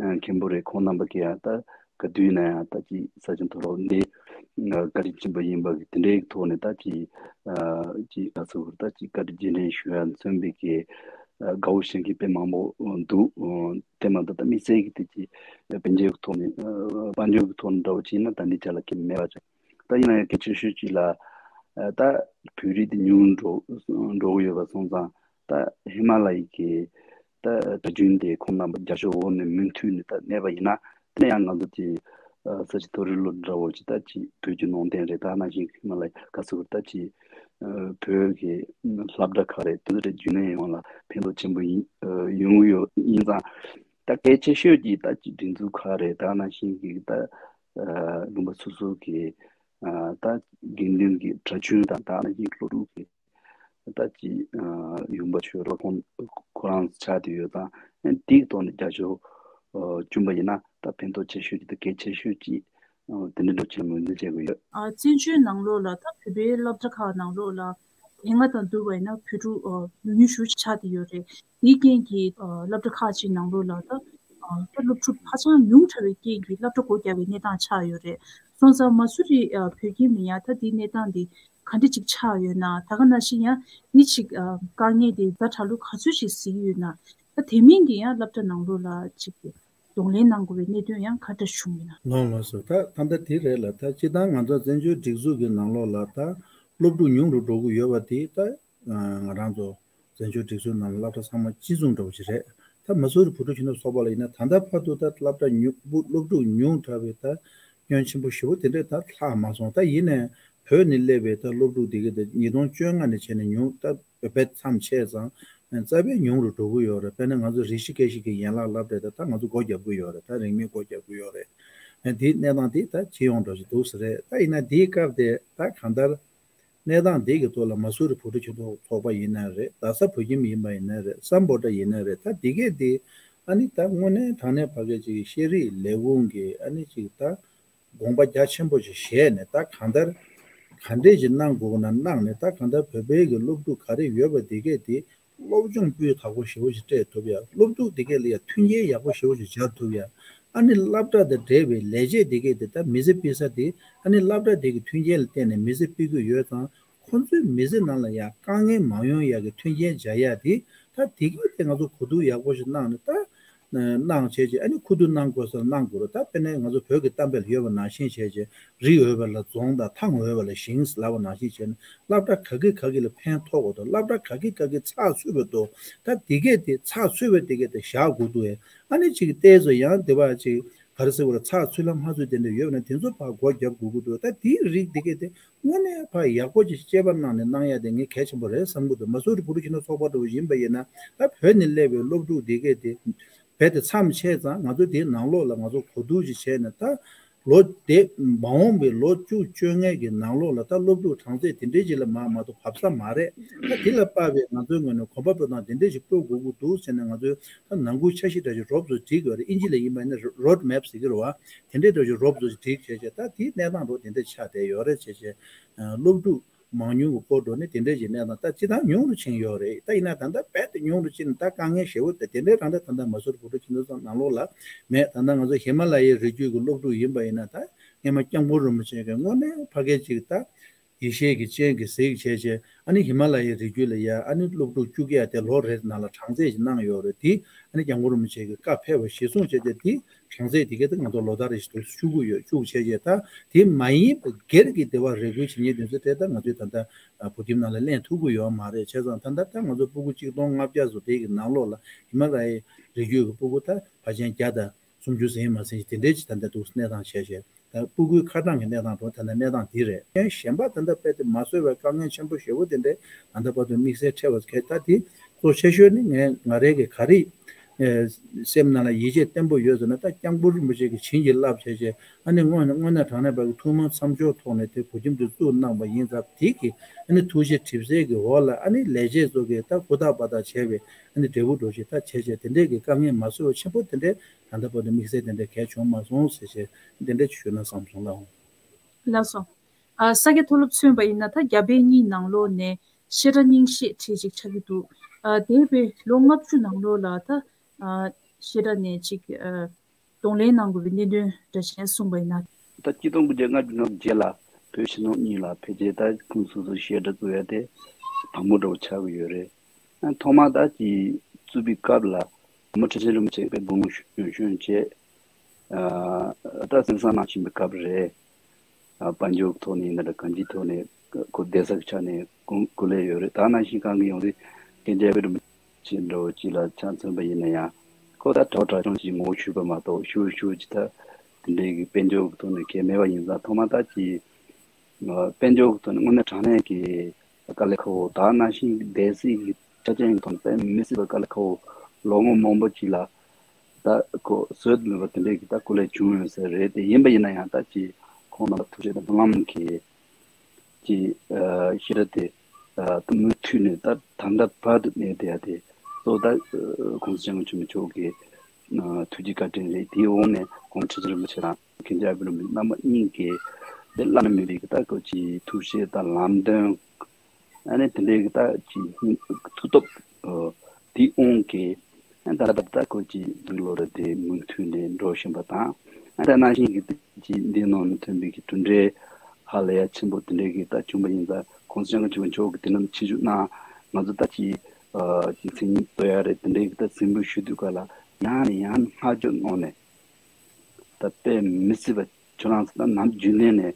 ཨ་མཁན་པོ་རེད། ཁོང་རྣམ་པ་གིས་ཡང་ད་ག་དུས་ན་ཡང་ད་ཅིག་ས་ཆ་མཐོ་སློབ་འདི་ཨ་བཀའ་དྲིན་ཆེན་པོ་ཡིན་པ་གི་དེ་འདྲའི་ཐོག་ནས་ད་ཅིག་ཨ་ཅིག་ག་ཚོད་ད་ཅིག་བཀའ་དྲིན་རྗེས་དྲན་ཞུ་ཡ་མཚོན་པའི་གི་ཨ་དགའ་བོ་བཞིན་གྱི་དཔེ་མང་པོ་འདུག་ཨ་དེ་མ་གཏོགས་ད་དམིགས་བསལ་གྱི་དེ་ཅིག་དཔལ་འབྱོར་གྱི་ཐོག་ནས་ཨ་དཔལ་འབྱོར་གྱི་ཐོག་ནས་འདྲ་བོ་བྱས་ན་ད་འདི་ཅ་ལག་གི་མེད་པ་ཅིག་ད་ཡིན་ན་ཡང་གལ་ཆེ་ཤོས་ཅིག་ལ་ཨ་ད་བོད་རིགས་དེ་ཉུང་འགྲོ་འགྲོ་གི་ཡོད་པ་སོང་ཙང་ད་ཧི་མ་ལ་ཡའི་གི་ད་གྲྭ་རྒྱུན་དེ་ཁོང་རྣམ་པ་རྒྱ་ཤོག་འོག་ནས་མུ་མཐུད་ནས་ད་གནས་པ་ཡིན་ན་དེ་ནས་ཡང་ང་ཚོ་དེ་ཨ་ས་ཆ་མཐོ་རིམ་སློབ་འདྲ་བོ་ཅིག་ད་ཅིག་བོད་ཀྱི་ནང་བསྟན་རེད། ད་ནང་བཞིན་ཧི་མ་ལ་ཡའི་ག་ཚོད་ད་ཅིག་ཨ་བོད་ཀྱི་སློབ་གྲྭ་ཁག་རེད། དེ་ཚོ་རེད་རྒྱུན་ལས་ཡོངས་ལ་ཕན་ཐོགས་ཆེན་པོ་ཡིན་ཨ་ཡོང་གི་ཡོད་ཡིན་ཙང་ད་གལ་ཆེ་ཤོས་ཀྱི་ད་ཅིག་སྒྲིག་འཛུགས་ཁག་རེད། ད་ནང་བཞིན་གྱི་ད་ཨ་དགོན་པ་སོ་སོ་གི་ཨ་ད་དགེ་འདུན་གྱི་གྲྭ་རྒྱུན་དང་ད་ནང་བཞིན་སློབ་ཕྲུག་གི་ད་ཅིག་ཨ་ཡོང་འབབ་ཆོས་རོགས་ཁོང་ཁོ་རང་ཆགས་བསྡད་ཡོད་ཙང་དེའི་ཐོག་ནས་རྒྱབ་སྐྱོར་ཨ་བྱུང་པ་ཡིན་ན་ད་ཕན་ཐོགས་ཆེ་ཤོས་ཀྱི་ད་གལ་ཆེ་ཤོས་ཀྱི་ཨ་དེ་འདྲ་འདྲ་ཆེན་མོ་འདི་བྱེད་དགོས་ཡོད། ཨ་བཙན་བྱོལ་ནང་ལོགས་ལ་ད་བོད་པའི་སློབ་གྲྭ་ཁག་ནང་ལོགས་ལ་དེ་སྔ་དང་བསྡུར་བ་ཡིན་ན་བོད་ཕྲུག་ཨ་ཉུང་ཉུང་ཞེ་པོ་ཅིག་ཆགས་བསྡད་ཡོད་རེད། དེའི་རྐྱེན་གྱིས་ཨ་སློབ་གྲྭ་ཁག་ཅིག་ནང་ལོགས་ལ་ད་ཨ་ད་སློབ་ཕྲུག་ཧ་ཅང་ཉུང་དྲགས་པའི་རྐྱེན་གྱིས་སློབ་གྲྭ་སྒོ་བརྒྱབ་པའི་གནས་སྟངས་ཆགས་ཡོད་རེད། སོང་ཙང་མ་སུ་རི་ཨ་བོད་ཁྱིམ་ནས་ཡང་ད་དེའི་གནས་སྟངས་དེ་ག་འདྲ་ཅིག་ཆགས་ཡོད་ན། ད་ག་ནང་བཞིན་ཡང་དེ་ཅིག་ཨ་དཀའ་ངལ་དེ་ཛ་དྲག་ལུགས་ག་ཚོད་ཅིག་གཟིགས་ཡོད་ན། ད་དེ་མིན་གྱི་ཡང་སློབ་གྲྭ་ནང་ལོགས་ལ་ཅིག་གདོང་ལེན་གནང་དགོས་པའི་གནད་དོན་ཡང་ག་འདྲ་བྱུང་ཡོད་ན། ལགས་ལགས་སོ། ད་ད་ལྟ་དེ་རེད་ལ། ད་སྤྱིར་བཏང་ང་ཚོ་བཙན་བྱོལ་སྒྲིག་འཛུགས་ཀྱི་ནང་ལོགས་ལ་ད་སློབ་ཕྲུག་ཉུང་རུ་འགྲོ་གི་ཡོད་པ་དེ་ད་ང་རང་ཚོ་བཙན་བྱོལ་སྒྲིག་འཛུགས་ནང་ལ་སློབ་གྲྭ་ཚང་མ་གཅིག་མཚུངས་འདྲ་བོ་ཞིག་རེད། ད་མ་སུ་རི་བོད་ཕྲུག་ཁྱིམ་སྡེ་ཚོགས་པ་ལ་ཡིན་ན་ད་ལྟ་བར་དུ་ད་སློབ་གྲྭ་ཉུང་སློབ་ཕྲུག་ཉུང་དྲགས་པའི་ད་སྐྱོན་ཆེན་པོ་ཞེ་པོ་དེ་འདྲས་ད་ལྷག་མ་སོང་། ད་ཡིན་ནའི་བོད་ནས་སླེབས་པའི་ད་སློབ་ཕྲུག་དེ་ག་ད་ཉིས་སྟོང་བཅོ་ལྔ་ནས་བྱས་ནས་ཉུང་ད་དཔེ་མཚམས་ཆད་ཙང་རྩ་བའི་ཉུང་རུ་འགྲོ་གི་ཡོད་རེད། དཔེར་ན་ང་ཚོ་རི་ཤི་ཀེ་ཤི་གི་ཡན་ལག་སློབ་གྲྭ་དེ་ད་ང་ཚོ་སྒོ་བརྒྱབ་གི་ཡོད་རེད། ད་རིང་མིན་སྒོ་བརྒྱབ་གི་ཡོད་རེད། དེའི་གནས་སྟངས་དེ་ད་ཇེ་ཡོང་འགྲོ་བཞིན་འདུག་ས་རེད། ད་ཡིན་ན་དེའི་སྐབས་དེ་ད་གང་ལྟར་གནས་སྟངས་འདི་གི་ཐོག་ལ་མ་སུ་རི་བོད་ཕྲུག་ཁྱིམ་སྡེ་ཚོགས་པ་ཡིན་ན་རེད། རྡ་ས་བོད་ཁྱིམ་ཡིན་པ་ཡིན་ན་རེད། སམ་བྷོ་ཊ་ཡིན་ན་རེད། ད་འདི་གས་དེ་ཨ་ནི་ད་དངོས་གནས་དྲང་གནས་ཕ་གི་ཅིག་ཤེས་རིག་ལས་ཁུངས་ཀྱི་ཨ་ནི་ཅིག་ད་དགོངས་པ་རྒྱ་ཆེན་པོ་ཞིག་བཞེས་ནས་ད་གང་ལྟར་ག་འདྲས་ཅིག་གནང་དགོས་ན་གནང་ནས། ད་གང་ལྟར་བོད་པའི་གི་སློབ་ཕྲུག་ག་རེ་ཡོད་པ་འདི་གས་དེ་སློབ་སྦྱོང་སྤུས་དག་པོ་ཞེ་པོ་ཞིག་སྤྲད་ཐུབ་ཡ། སློབ་ཕྲུག་དེ་གས་ལ་ཡ་མཐུན་རྐྱེན་ཡག་པོ་ཞེ་པོ་ཞིག་སྦྱར་ཐུབ་ཡ། ཨ་ནི་སློབ་གྲྭ་དང་འབྲེལ་བའི་ལས་བྱེད་དེ་གས་དེ་ད་མི་ཚེ་སྤེལ་ས་དེ་ཨ་ནི་སློབ་གྲྭ་དེ་གི་མཐུན་རྐྱེན་ལ་བརྟེན་ནས་མི་ཚེ་སྤེལ་གྱི་ཡོད་ཙང་། ཁོང་ཚོའི་མི་ཚེ་ནང་ལ་ཡང་དཀའ་ངལ་མ་ཡོང་ཡག་གི་མཐུན་རྐྱེན་སྦྱར་ཡ་དེ་ད་དེ་གས་དེ་ང་ཚོ་གོ་བསྡུར་ཡག་པོ་ཞིག་གནང་ནས་ད་གནང་བྱས་རྗེས་ཨ་ནི་ཁུ་བསྡུ་གནང་དགོས་ས་གནང་དགོས་རེད། ད་དཔེར་ན་ང་ཚོ་བོད་ཀྱི་གཏམ་དཔེ་ལ་ཡོད་པ་ནང་བཞིན་བྱས་རྗེས། རི་འོས་པ་ལ་རྫོང་དང་ཐང་འོས་པ་ལ་ཞིང་ལབ་པ་ནང་བཞིན་བྱས་ནས་སློབ་གྲྭ་ག་གི་ག་གི་ལ་ཕན་ཐོགས་དགོས་འདུག་སློབ་གྲྭ་ག་གི་ག་གི་ཚགས་ཚུད་པ་འདུག་ད་དེ་གས་དེ་ཚགས་ཚུད་པ་དེ་གས་དེ་བཞག་དགོས་འདུག་ཨེ། ཨ་ནི་ཅིག་ཏོག་ཙམ་ཡང་དེ་བ་ཅིག་ ག་རེ་ཟེར་དགོས་རེད། ཚགས་ཚུད་ལམ་སྣ་ཚོགས་དེ་འདྲ་ཡོད་པ་ན་དེ་ཚོ་ཕར་སྒོ་རྒྱབ་དགོས་ཀྱི་འདུག་ད་དེའི་རིགས་དེ་གས་དེ་དངོས་གནས་ཕར་ཡག་པོ་ཅིག་དཔྱད་པ་གནང་ནས་གནང་ཡ་དེ་ངས་གལ་ཆེན་པོ་རེད་བསམ་གྱི་འདུག་མ་སུ་རི་བུ་རུ་ཆེན་མོ་ཚོགས་པ་འདྲ་བོ་ཡིན་པ་ཡིན་ན། ད་བོད་ནས་སླེབས་པའི་སློབ་ཕྲུག་དེ་གས་དེ་རྦད་དེ་མཚམས་ཆད་ཙང་ང་ཚོ་དེའི་ནང་ལོགས་ལ་ང་ཚོ་གོ་བསྡུར་ཅིག་བྱས་ནས། ད་ལོ་དེ་མ་འོངས་པའི་ལོ་བཅུ་བཅོ་ལྔའི་གི་ནང་ལོགས་ལ་ད་སློབ་ཕྲུག་གྲངས་ཚད་དེ་འདྲའི་ཅིག་ལ་མ་མ་གཏོགས་བབས་ས་མ་རེད། ད་དེ་ལ་དཔག་པའི་ང་ཚོའི་ངོས་ནས་གོམ་པ་སྤོ་སྟངས་དེ་འདྲའི་ཞིག་སྤོ་དགོས་ཀྱི་འདུག་ཟེར་ནས། ང་ཚོའི་ད་ནང་ཁུལ་འཆར་གཞི་འདྲ་ཞིག་རོབ་ཙམ་བསྒྲིགས་ཡོད་རེད། ཨིན་ཇི་ལ་ཡིན་པ་ཡིན་ན་རོ་ཌི་མེབ་ཟེར་གྱི་རེད་བ། དེ་འདྲའི་འདྲ་ཞིག་རོབ་ཙམ་བསྒྲིགས་བྱས་བྱས། ད་དེའི་གནས་སྟངས་འདྲ་བོ་དེ་འདྲ་ཆགས་བསྡད་ཡོད་རེད་བྱས་བྱས། སློབ་ཕྲུག་མང་ཉུང་གི་སྐོར་འགྲོ་ནས་དེ་འདྲ་ཞིག་གནས་སྟངས་ད་སྤྱིར་བཏང་ཉུང་རུ་ཕྱིན་ཡོད་རེད། ད་ཡིན་ན་ད་ལྟ་རྦད་དེ་ཉུང་རུ་ཕྱིན་ནས། ད་དཀའ་ངལ་ཞེ་པོ་དེ་དེ་འདྲའི་རང་འདྲ་ད་ལྟ་མ་སུ་རི་བུ་རུ་ཆེན་མོ་ཚོགས་ནང་ལོགས་ལ་མེད། ད་ལྟ་ང་ཚོ་ཧི་མ་ལ་ཡའི་རི་རྒྱུད་ཀྱི་སློབ་ཕྲུག་ཡིན་པ་ཡིན་ན། ད་སྔོན་མ་སྐྱབས་མགོན་རིན་པོ་ཆེ་གིས་དངོས་གནས་ཕ་གིར་ཅིག་ད་ཡེ་ཤེས་ཀྱི་སྤྱན་གྱིས་གཟིགས་བྱས་བྱས། ཨ་ནི་ཧི་མ་ལ་ཡའི་རི་རྒྱུད་ལ་ཡ་ཨ་ནི་སློབ་ཕྲུག་བཅུ་གྱ་དེ་ལོ་རེ་ནང་ལ་གྲངས་ཚད་ཅིག་གནང་ཡོད་རེད། དེ་ཨ་ནི་སྐྱབས་མགོན་རིན་པོ་ཆེ་གིས་བཀའ་ཕེབས་པ་གཞིར་བཟུང་བྱས་བྱས། དེ་གྲངས་ཚད་དེ་གས་ད་ང་ཚོ་ལོ་ལྟར་རེ་བཞིན་དུ་བཅུག་གི་ཡོད། བཅུག་བྱས་བྱས། ད་དེ་མ་ཡིན་པ་སྒེར་གྱི་དེ་བ་རེ་སྐུལ་བྱེད་མཁན་དེ་ཚོ་དེ་ད་ང་ཚོས་ད་ལྟ་བོད་ཁྱིམ་ནང་ལ་ལེན་ཐུབ་ཀྱི་ཡོད་མ་རེད། བྱས་ཙང་ད་ལྟ་ད་ང་ཚོ་སྤུ་གུ་གཅིག་སྟོང་ལྔ་བརྒྱ་ཙམ་དེ་གི་ནང་ལོགས་ལ་ཧི་མ་ལ་ཡའི་རི་རྒྱུད་ཀྱི་སྤུ་གུ་ད་ཕལ་ཆེར་བརྒྱ་དང་སུམ་ཅུ་ཟིན་མ་ཟིན་དེ་འདྲའི་ཅིག་ད་ལྟ་འདུག་གནས་སྟངས་བྱས་བྱས། ད་སྤུ་གུའི་ཁ་གྲངས་ཀྱི་གནས་སྟངས་དང་ད་ལྟ་གནས་སྟངས་འདི་རེད། གཞན་པ་ད་ལྟ་རྦད་དེ་མ་བཟོད་པའི་དཀའ་ངལ་ཆེན་པོ་ཞེ་པོ་དེ་འདྲའི་ད་ལྟ་བར་དུ་དམིགས་བསལ་འཕྲད་པ་གལ། ད་དེ་གཙོ་ཆེ་ཤོས་ནི་ངས་ང་རང་གི་ག་རེ་སེམས་ནང་ལ་ཡིད་ཆེས་བརྟན་པོ་ཡོད་ཟེར་ན། ད་སྐྱབས་མགོན་རིན་པོ་ཆེ་གིས་བྱིན་གྱིས་བརླབས་བྱས་བྱས། ཨ་ནི་དངོས་དངོས་གནས་དྲང་གནས་པ་གི་ཐུགས་སྨོན་མཚམས་སྦྱོར་ཐོག་ནས་དེ་བོད་ཁྱིམ་དེ་བཙུགས་གནང་བ་ཡིན་ཙང་། དེ་གི་ཨ་ནི་ཐུགས་རྗེ་དྲིན་གཟོ་གི་འོག་ལ་ཨ་ནི་ལས་བྱེད་ཚོ་གིས་ད་ཧུར་ཐག་འབད་ཐག་བྱས་པའི་ཨ་ནི་འབྲས་བུ་འདྲ་ཞིག་ད་བྱས་བྱས། དེ་འདྲའི་གི་དཀའ་ངལ་མ་བཟོད་པ་ཆེན་པོ་དེ་འདྲའི་ད་ལྟ་བར་དུ་དམིགས་བསལ་དེ་འདྲ་གལ་བྱུང་མ་སོང་ཟེར་བྱས། དེ་འདྲ་ཞུས་ན་བསམ་སོང་ལགས། ལགས་སོ། ཨ། ས་སྐྱ་མཐོ་སློབ་མཚོན་པ་ཡིན་ན། ད་རྒྱ་བལ་གཉིས་ནང་ལོགས་ནས་བཤད་གྲྭ་རྙིང་བཤད་ཁྲིད་ཅིག་ཆགས་ཀྱི་འདུག་ཨ། འདས་པའི་ལོ་ལྔ་བཅུ་ནང་ལོགས་ལ་ད། ཨ། བཤད་གྲྭ་ནས་ཅིག་ཨ། གདོང་ལེན་གནང་དགོས་པའི་གནད་དོན་འདྲ་ཞིག་གསུངས་པ་ཡིན་ན། ད་གཅིག་སྟོང་དགུ་བརྒྱ་ལྔ་བཅུ་ང་བརྒྱད་ལ་བོད་ཕྱི་ནང་གཉིས་ལ་ཕལ་ཆེར་ད་ཁོང་སོ་སོའི་བཤད་གྲྭ་བཙུགས་ཡ་དེ་དང་པོ་འདྲ་བོ་ཆགས་ཀྱི་ཡོད་རེད། ཨ། ཐོག་མར་ད་ཅིག་བཙུགས་པའི་སྐབས་ལ་གོང་མ་ཁྲི་ཆེན་རིན་པོ་ཆེ་དཔེ་དགུང་ལོ་གཞོན་གཞོན་བྱས། ཨ། ད་གསན་བསམ་གནང་བཞིན་པའི་སྐབས་རེད། ཨ། དཔལ་འབྱོར་གྱི་ཐོག་ནས་ཡིན་ན་འདྲ། གང་ཅིའི་ཐོག་ནས་ཁོ་བསྡད་ས་གི་ཆ་ནས་གོ་གོ་ལེ་ཡོད་རེད། ད་ནང་བཞིན་གང་གི་ཡོང་རེད། མཁན་ཆེན་དཔལ་རིན་པོ་ཆེ་འདྲ་བོ་ཅིག་ལ་ཆ་མཚོན་པ་ཡིན་ན་ཡང་། ཁོ་ད་གྲྭ་པ་གྲྭ་ཆུང་ཞིག་ངོ་བོ་ཆུད་པ་མ་གཏོགས་ཞུ་ཞུ་ཅིག་ད་དེ་འདྲའི་གི་དཔལ་འབྱོར་གྱི་ཐོག་ནས་གལ་མེད་པ་ཡིན་ཙང་། ཐོག་མར་ད་ཅིག་དཔལ་འབྱོར་གྱི་ཐོག་ནས་དངོས་གནས་དྲང་གནས་ཀྱི་དཀའ་ལས་ཁག་པོ། ད་ནང་བཞིན་གྱི་སྡེ་སྲིད་ཀྱི་ཆ་རྐྱེན་གྱི་ཐོག་ནས་དཔེ་མི་སྲིད་པའི་དཀའ་ལས་ཁག་པོ། ལོ་ངོ་མང་པོ་ཅིག་ལ་ད་ཁོ་བཟོད་མེད་པ་དེ་འདྲའི་གི་ད་སྐུ་ལས་བྱུང་ཡོད་ས་རེད། དེ་ཡིན་པ་ཡིན་ན་ཡང་ད་ཅིག་ཁོང་རྣམ་པ་ཐུགས་རྗེ་དང་སྨོན་ལམ་གྱིས་ཅིག་ཨ། བཤད་གྲྭ་དེ་ཨ། ད་མུ་མཐུད་ནས་ད་ད་ལྟ་བར་དུ་གནས་བསྡད་ཡ་དེ་གཙོ་བོ་ད་ཨ། གོང་ས་སྐྱབས་མགོན་ཆེན་པོ་མཆོག་གི་ཨ། ཐུགས་རྗེ་བཀའ་དྲིན་རེད། དེའི་འོག་ནས་གོང་མ་ཁྲི་ཆེན་རིན་པོ་ཆེ་དང་མཁན་ཆེན་དཔལ་རིན་པོ་ཆེ་རྣམ་པ་གཉིས་ཀྱིས་དེ་བླ་ན་མེད་པའི་གི་ད་ཁོ་ཅིག་ཐུགས་བཞེད་དང་ལམ་སྟོན། ཨ་ནི་དེ་འདྲའི་གི་ད་ཅིག་མཐུ་སྟོབས་ཨ། དེའི་དབང་གིས་ཨ། ད་ལྟ་ད་ཁོ་ཅིག་འདུག་ལོ་རེ་དེ་མུ་མཐུད་ནས་འགྲོ་བཞིན་པ་དང་། ཨ། ད་ནང་བཞིན་གྱི་དེ་ཅིག་འདི་ནང་ནས་ཐོན་པའི་གི་གྲུབ་འབྲས་ཧ་ལས་ཡ་ཆེན་པོ་དེ་འདྲའི་གི་ད་བྱུང་པ་ཡིན་ཙང་། གོང་ས་སྐྱབས་མགོན་ཆེན་པོ་མཆོག་གིས་དེ་ནང་ཆིབས་བསྒྱུར་གནང་། ང་ཚོ་ད་ཅིག་ཨ། ཅིག་མཚན་ཉིད་གཏོད་ཡ་རེད། དེ་འདྲའི་གི་ད་ཟིན་བྲིས་ཞུ་དུས་སྐབས་ལ་ཡང་ནས་ཡང་བསྔགས་བརྗོད་གནང་ནས། ད་དཔེ་མི་སྲིད་པ། ཁྱོད་རང་ཚོ་ད་ནམ་རྒྱུན་ལྡན་ནས་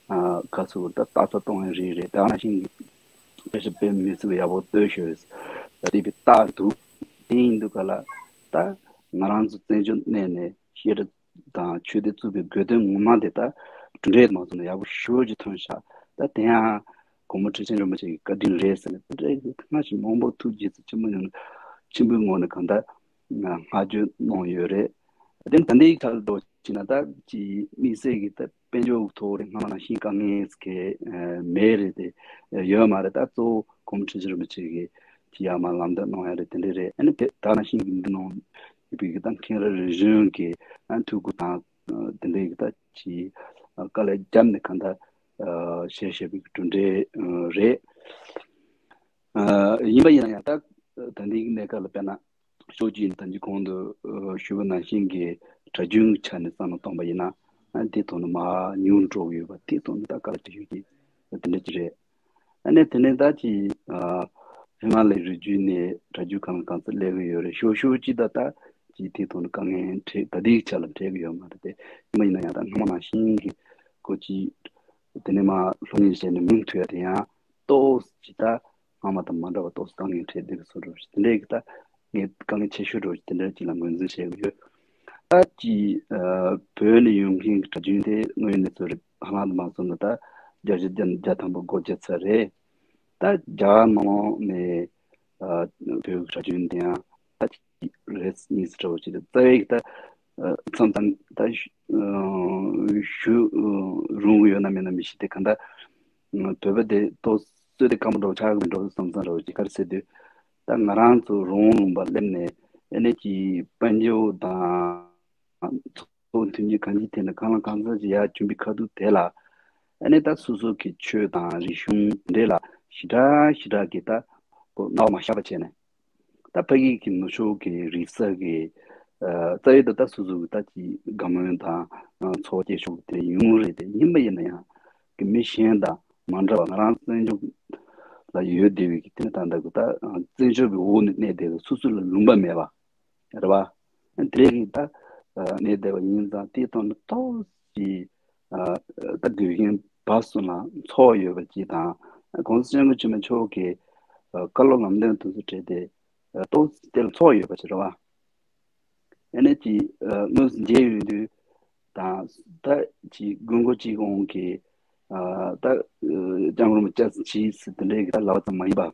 ཨ། ག་ཚོད་ད་ལྟ་ཚོད་གཏོང་ཡ་རེད་རེད། ད་ནང་བཞིན་གྱི་དཔེ་ཞིག་དཔེ་མི་སྲིད་པ་ཡག་པོ་ལྟོས་ཤོག་ད་དེ་བས་རྟགས་འདུག་དེ་ཡིན་དུས་ག་ལ་ད་ང་རང་ཚོ་བཙན་བྱོལ་གནས་ནས་བཤད་གྲྭ་དང་ཆོས་སྡེ་བཙུགས་པའི་དགོས་དོན་ངོ་མ་དེ་ད་གྲུབ་འབྲས་མ་ཚོགས་ན་ཡག་པོ་ཞེ་པོ་ཅིག་ཐོན་ཤག་ད་དེ་ཡང་གོང་མ་ཁྲི་ཆེན་རིན་པོ་ཆེ་གི་བཀའ་དྲིན་རེད་ཟེར་ནས། དེ་འདྲའི་སྔ་ཕྱི་མང་པོ་ཐུགས་རྗེ་ཆེན་པོ་ཡོད་ན་ཆེན་པོའི་ངོས་ནས་གང་ལྟར་བསྔགས་བརྗོད་གནང་ཡོད་རེད། དེ་ད་ལྟའི་ཆར་འགྲོ་ཕྱིན་ན་ད་ཅིག་དམིགས་བསལ་གྱི་ད་དཔལ་འབྱོར་ཐོག་རེད། སྔ་མ་ནང་བཞིན་དཀའ་ངལ་གང་མེད་རེད། དེ་ཡོད་མ་རེད། ད་གཙོ་བོ་གོང་མ་ཁྲི་ཆེན་རིན་པོ་ཆེ་གིས་ཅིག་ཡར་མར་ལམ་སྟོན་གནང་ཡ་རེད། དེ་འདྲ་རེད། ཨ་ནི་དེ་ད་ནང་བཞིན་གྱི་འདི་ནང་ཡོད་པའི་གི་ད་མཁན་རབས་རིམ་བྱོན་གྱི་ཨ་ཐུགས་ཁུར་དང་དེ་འདྲའི་གི་ད་ཅིག་དཀའ་ལས་བརྒྱབ་ནས་གང་ལྟར་བཤད་བཤད་པའི་གི་གྲུབ་འབྲས་རེད། ཡིན་པ་ཡིན་ན་ཡང་ད་ད་ལྟའི་གནས་སྐབས་ལ་དཔེར་ན། ཕྱོགས་གཅིག་ནས་ད་ཅི་གོང་དུ་ཞུས་པ་ནང་བཞིན་གྱི་གྲྭ་རྒྱུན་གྱི་ཆ་ནས་བསམ་བློ་བཏང་པ་ཡིན་ན། དེ་ཐོག་ནས་མར་ཉུང་འགྲོ་གི་ཡོད་པ། དེ་ཐོག་ནས་ད་དཀའ་ལས་ཁག་པོ་ཞིག་དེ་འདྲ་ཅིག་རེད། ཨ་ནི་དེ་ནས་ད་ཅི་ཧི་མ་ལ་ཡའི་རི་རྒྱུད་ནས་གྲྭ་རྒྱུན་གང་ལ་གང་འཚམ་སླེབས་ཀྱི་ཡོད་རེད། ཕྱོགས་ཕྱོགས་གཅིག་ད་ད་ཅི་དེ་ཐོག་ནས་དཀའ་ངལ་འཕྲད། ད་ལྟའི་ཆ་ལ་འཕྲད་ཀྱི་ཡོད་མ་རེད་དེ། ཡིན་པ་ཡིན་ན་ཡང་ད་སྔ་མ་ནང་བཞིན་གྱི་སྐོར་གྱི་དེ་ནས་མར་ལྷོད་ངེས་བྱས་ནས་མུ་མཐུད་དེ་ཡང་ཏོག་ཙམ་ད་སྔ་མ་དང་མ་འདྲ་བ་ཏོག་ཙམ་དཀའ་ངལ་འཕྲད་བསྡད་ཀྱི་བཟོ་འདྲ་ཞིག་དེ་འདྲའི་གི་ད་ངས་དཀའ་ངལ་ཆེ་ཤོས་འདྲ་བོ་ཞིག་དེ་འདྲ་ཅིག་ལ་ངོས་འཛིན་བྱེད་ཀྱི་ཡོད། ད་ཅི་ཨ་བོད་ནས་ཡོང་མཁན་གྱི་གྲྭ་རྒྱུན་དེ་དངོས་ཡོད་གནས་ཚུལ་རེད། ཧ་ལམ་དུ་མ་སོང་ན་ད་བརྒྱ་ཆ་བརྒྱ་ཐམ་པ་སྒོ་བརྒྱབ་ཚར་རེད། ད་རྒྱ་གར་ནང་ནས་ཨ་བོད་ཀྱི་གྲྭ་རྒྱུན་དེ་ཡང་ད་ཅི་རེད་གཉིས་སུ་འདྲ་བོ་ཅིག་རེད། རྩ་བའི་གི་ད་ཨ་མཚམས་མཚམས་ད་ཞུ་ཨ་ཞུ་རུང་གི་ཡོད་ན་མེད་ན་མི་ཤེས། དེ་གང་ལྟར་བོད་པ་དེ་ཏོག་ཙམ་དེ་སྐམ་པོ་འདྲ་བོ་ཆགས་ཀྱི་མི་འགྲོ་བསམ་བསམ་འདྲ་བོ་ཅིག་ག་རེ་ཟེར་དུས། ད་ང་རང་ཚོ་རོང་རོང་པ་སླེབས་ནས་ཨ་ནི་ཅིག་དཔལ་འབྱོར་དང་ཚོགས་མཐུན་གྱི་གང་ཅིའི་ཐད་ནས་གང་ལ་གང་འཚམ་ཅིག་ཡར་བྱོན་པའི་ཁ་ཐུག་དེ་ལ། ཨ་ནི་ད་སོ་སོ་གི་ཆོས་དང་རིག་གཞུང་འདྲེས་ལ་ཞེ་དྲག་ཞེ་དྲག་གི་ད་ཁོ་རྣ་བ་མ་ཤར་བ་བྱས་ནས། ད་ཕ་གི་གི་ནུབ་ཕྱོགས་ཀྱི་རིག་གསར་གྱི་ཨ་རྩ་བའི་ད་ད་སོ་སོ་གི་ད་ཅིག་དགའ་མོས་དང་ཨ་ཚོར་བ་སྐྱེ་ཕྱོགས་དེ་ཡོང་རེད། དེ་ཡིན་པ་ཡིན་ན་ཡང་གི་མི་གཞན་དང་མ་འདྲ་བ། ང་རང་བཙན་བྱོལ་ལ་ཡོད་བསྡད་པའི་གི་དེ་ནི་ད་ལྟ་གི་ད་བཙན་བྱོལ་གྱི་འོག་ནས་གནས་བསྡད་པའི་སོ་སོ་ལ་ལུང་པ་མེད་པ་རེད་བ། དེ་རེད་གི་ད་གནས་བསྡད་པ་ཡིན་ཙང་དེའི་ཐོག་ནས་ཏོག་ཙམ་ཨ་ད་དགེ་རྒན་བར་གསུམ་ལ་ཚོར་བ་ཡོད་པ་ཅིག་དང་། གོང་ས་སྐྱབས་མགོན་ཆེན་པོ་མཆོག་གི་ཨ་བཀའ་སློབ་ལམ་སྟོན་དེ་ཚོ་བྲིས་ཏེ་ཨ་ཏོག་ཙམ་དེ་ལ་ཚོར་བ་ཡོད་པ་ཅིག་རེད་བ། ཨ་ནི་ཅིག་ཨ་དངོས་སུ་མཇལ་ཡོང་དུས་དང་། ད་ཅིག་དགོས་མཁོ་ཅིག་འོང་གི་ཨ་ད་ཨ་སྐྱབས་མགོན་རིན་པོ་ཆེ་ཅིག་ཟེར་དེ་འདྲའི་གི་ད་ལབ་པ་ཙམ་མ་ཡིན་པ།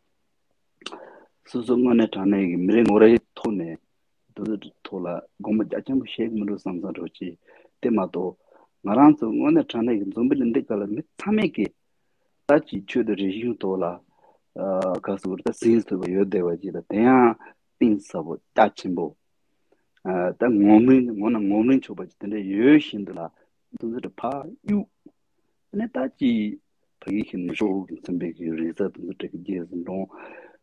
སོ་སོ་དངོས་གནས་དྲང་གནས་ཀྱི་མི་རེ་ངོ་རེའི་ཐོག་ནས་དེ་ཚོའི་ཐོག་ལ་དགོངས་པ་རྒྱ་ཆེན་པོ་བཞེས་ཀྱི་མི་འདུག་བསམ་བསམ་འདྲ་བོ་ཅིག་དེ་མ་གཏོགས་ང་རང་ཚོ་དངོས་གནས་དྲང་གནས་ཀྱི་འཛམ་བུ་གླིང་འདི་ག་ལ་མི་ཚང་མས་ཀྱི་ད་ཅིག་ཆོས་དང་རིག་གཞུང་ཐོག་ལ་ཨ་ག་ཟེར་དགོས་རེད། ད་ཟིན་ཐུབ་པ་ཡོད་བསྡད་པ་ཅིག་དང་། དེ་ཡང་གཏིང་ཟབ་པོ་རྒྱ་ཆེན་པོ། ཨ་ད་ངོམ་རིན་ངོ་ན་ངོམ་རིན་ཆོག་པ་ཅིག་དེ་འདྲ་ཡོད་བཞིན་དུ་ལ་དེ་ཚོ་དེ་ཕར་གཡུག་ནས་ད་ཅིག་ཕ་གི་གི་ནུབ་ཕྱོགས་ཀྱི་མཚོན་པའི་གི་རིག་རྩལ་དེ་ཚོ་དྲན་གི་རྗེས་སུ་འགྲོ།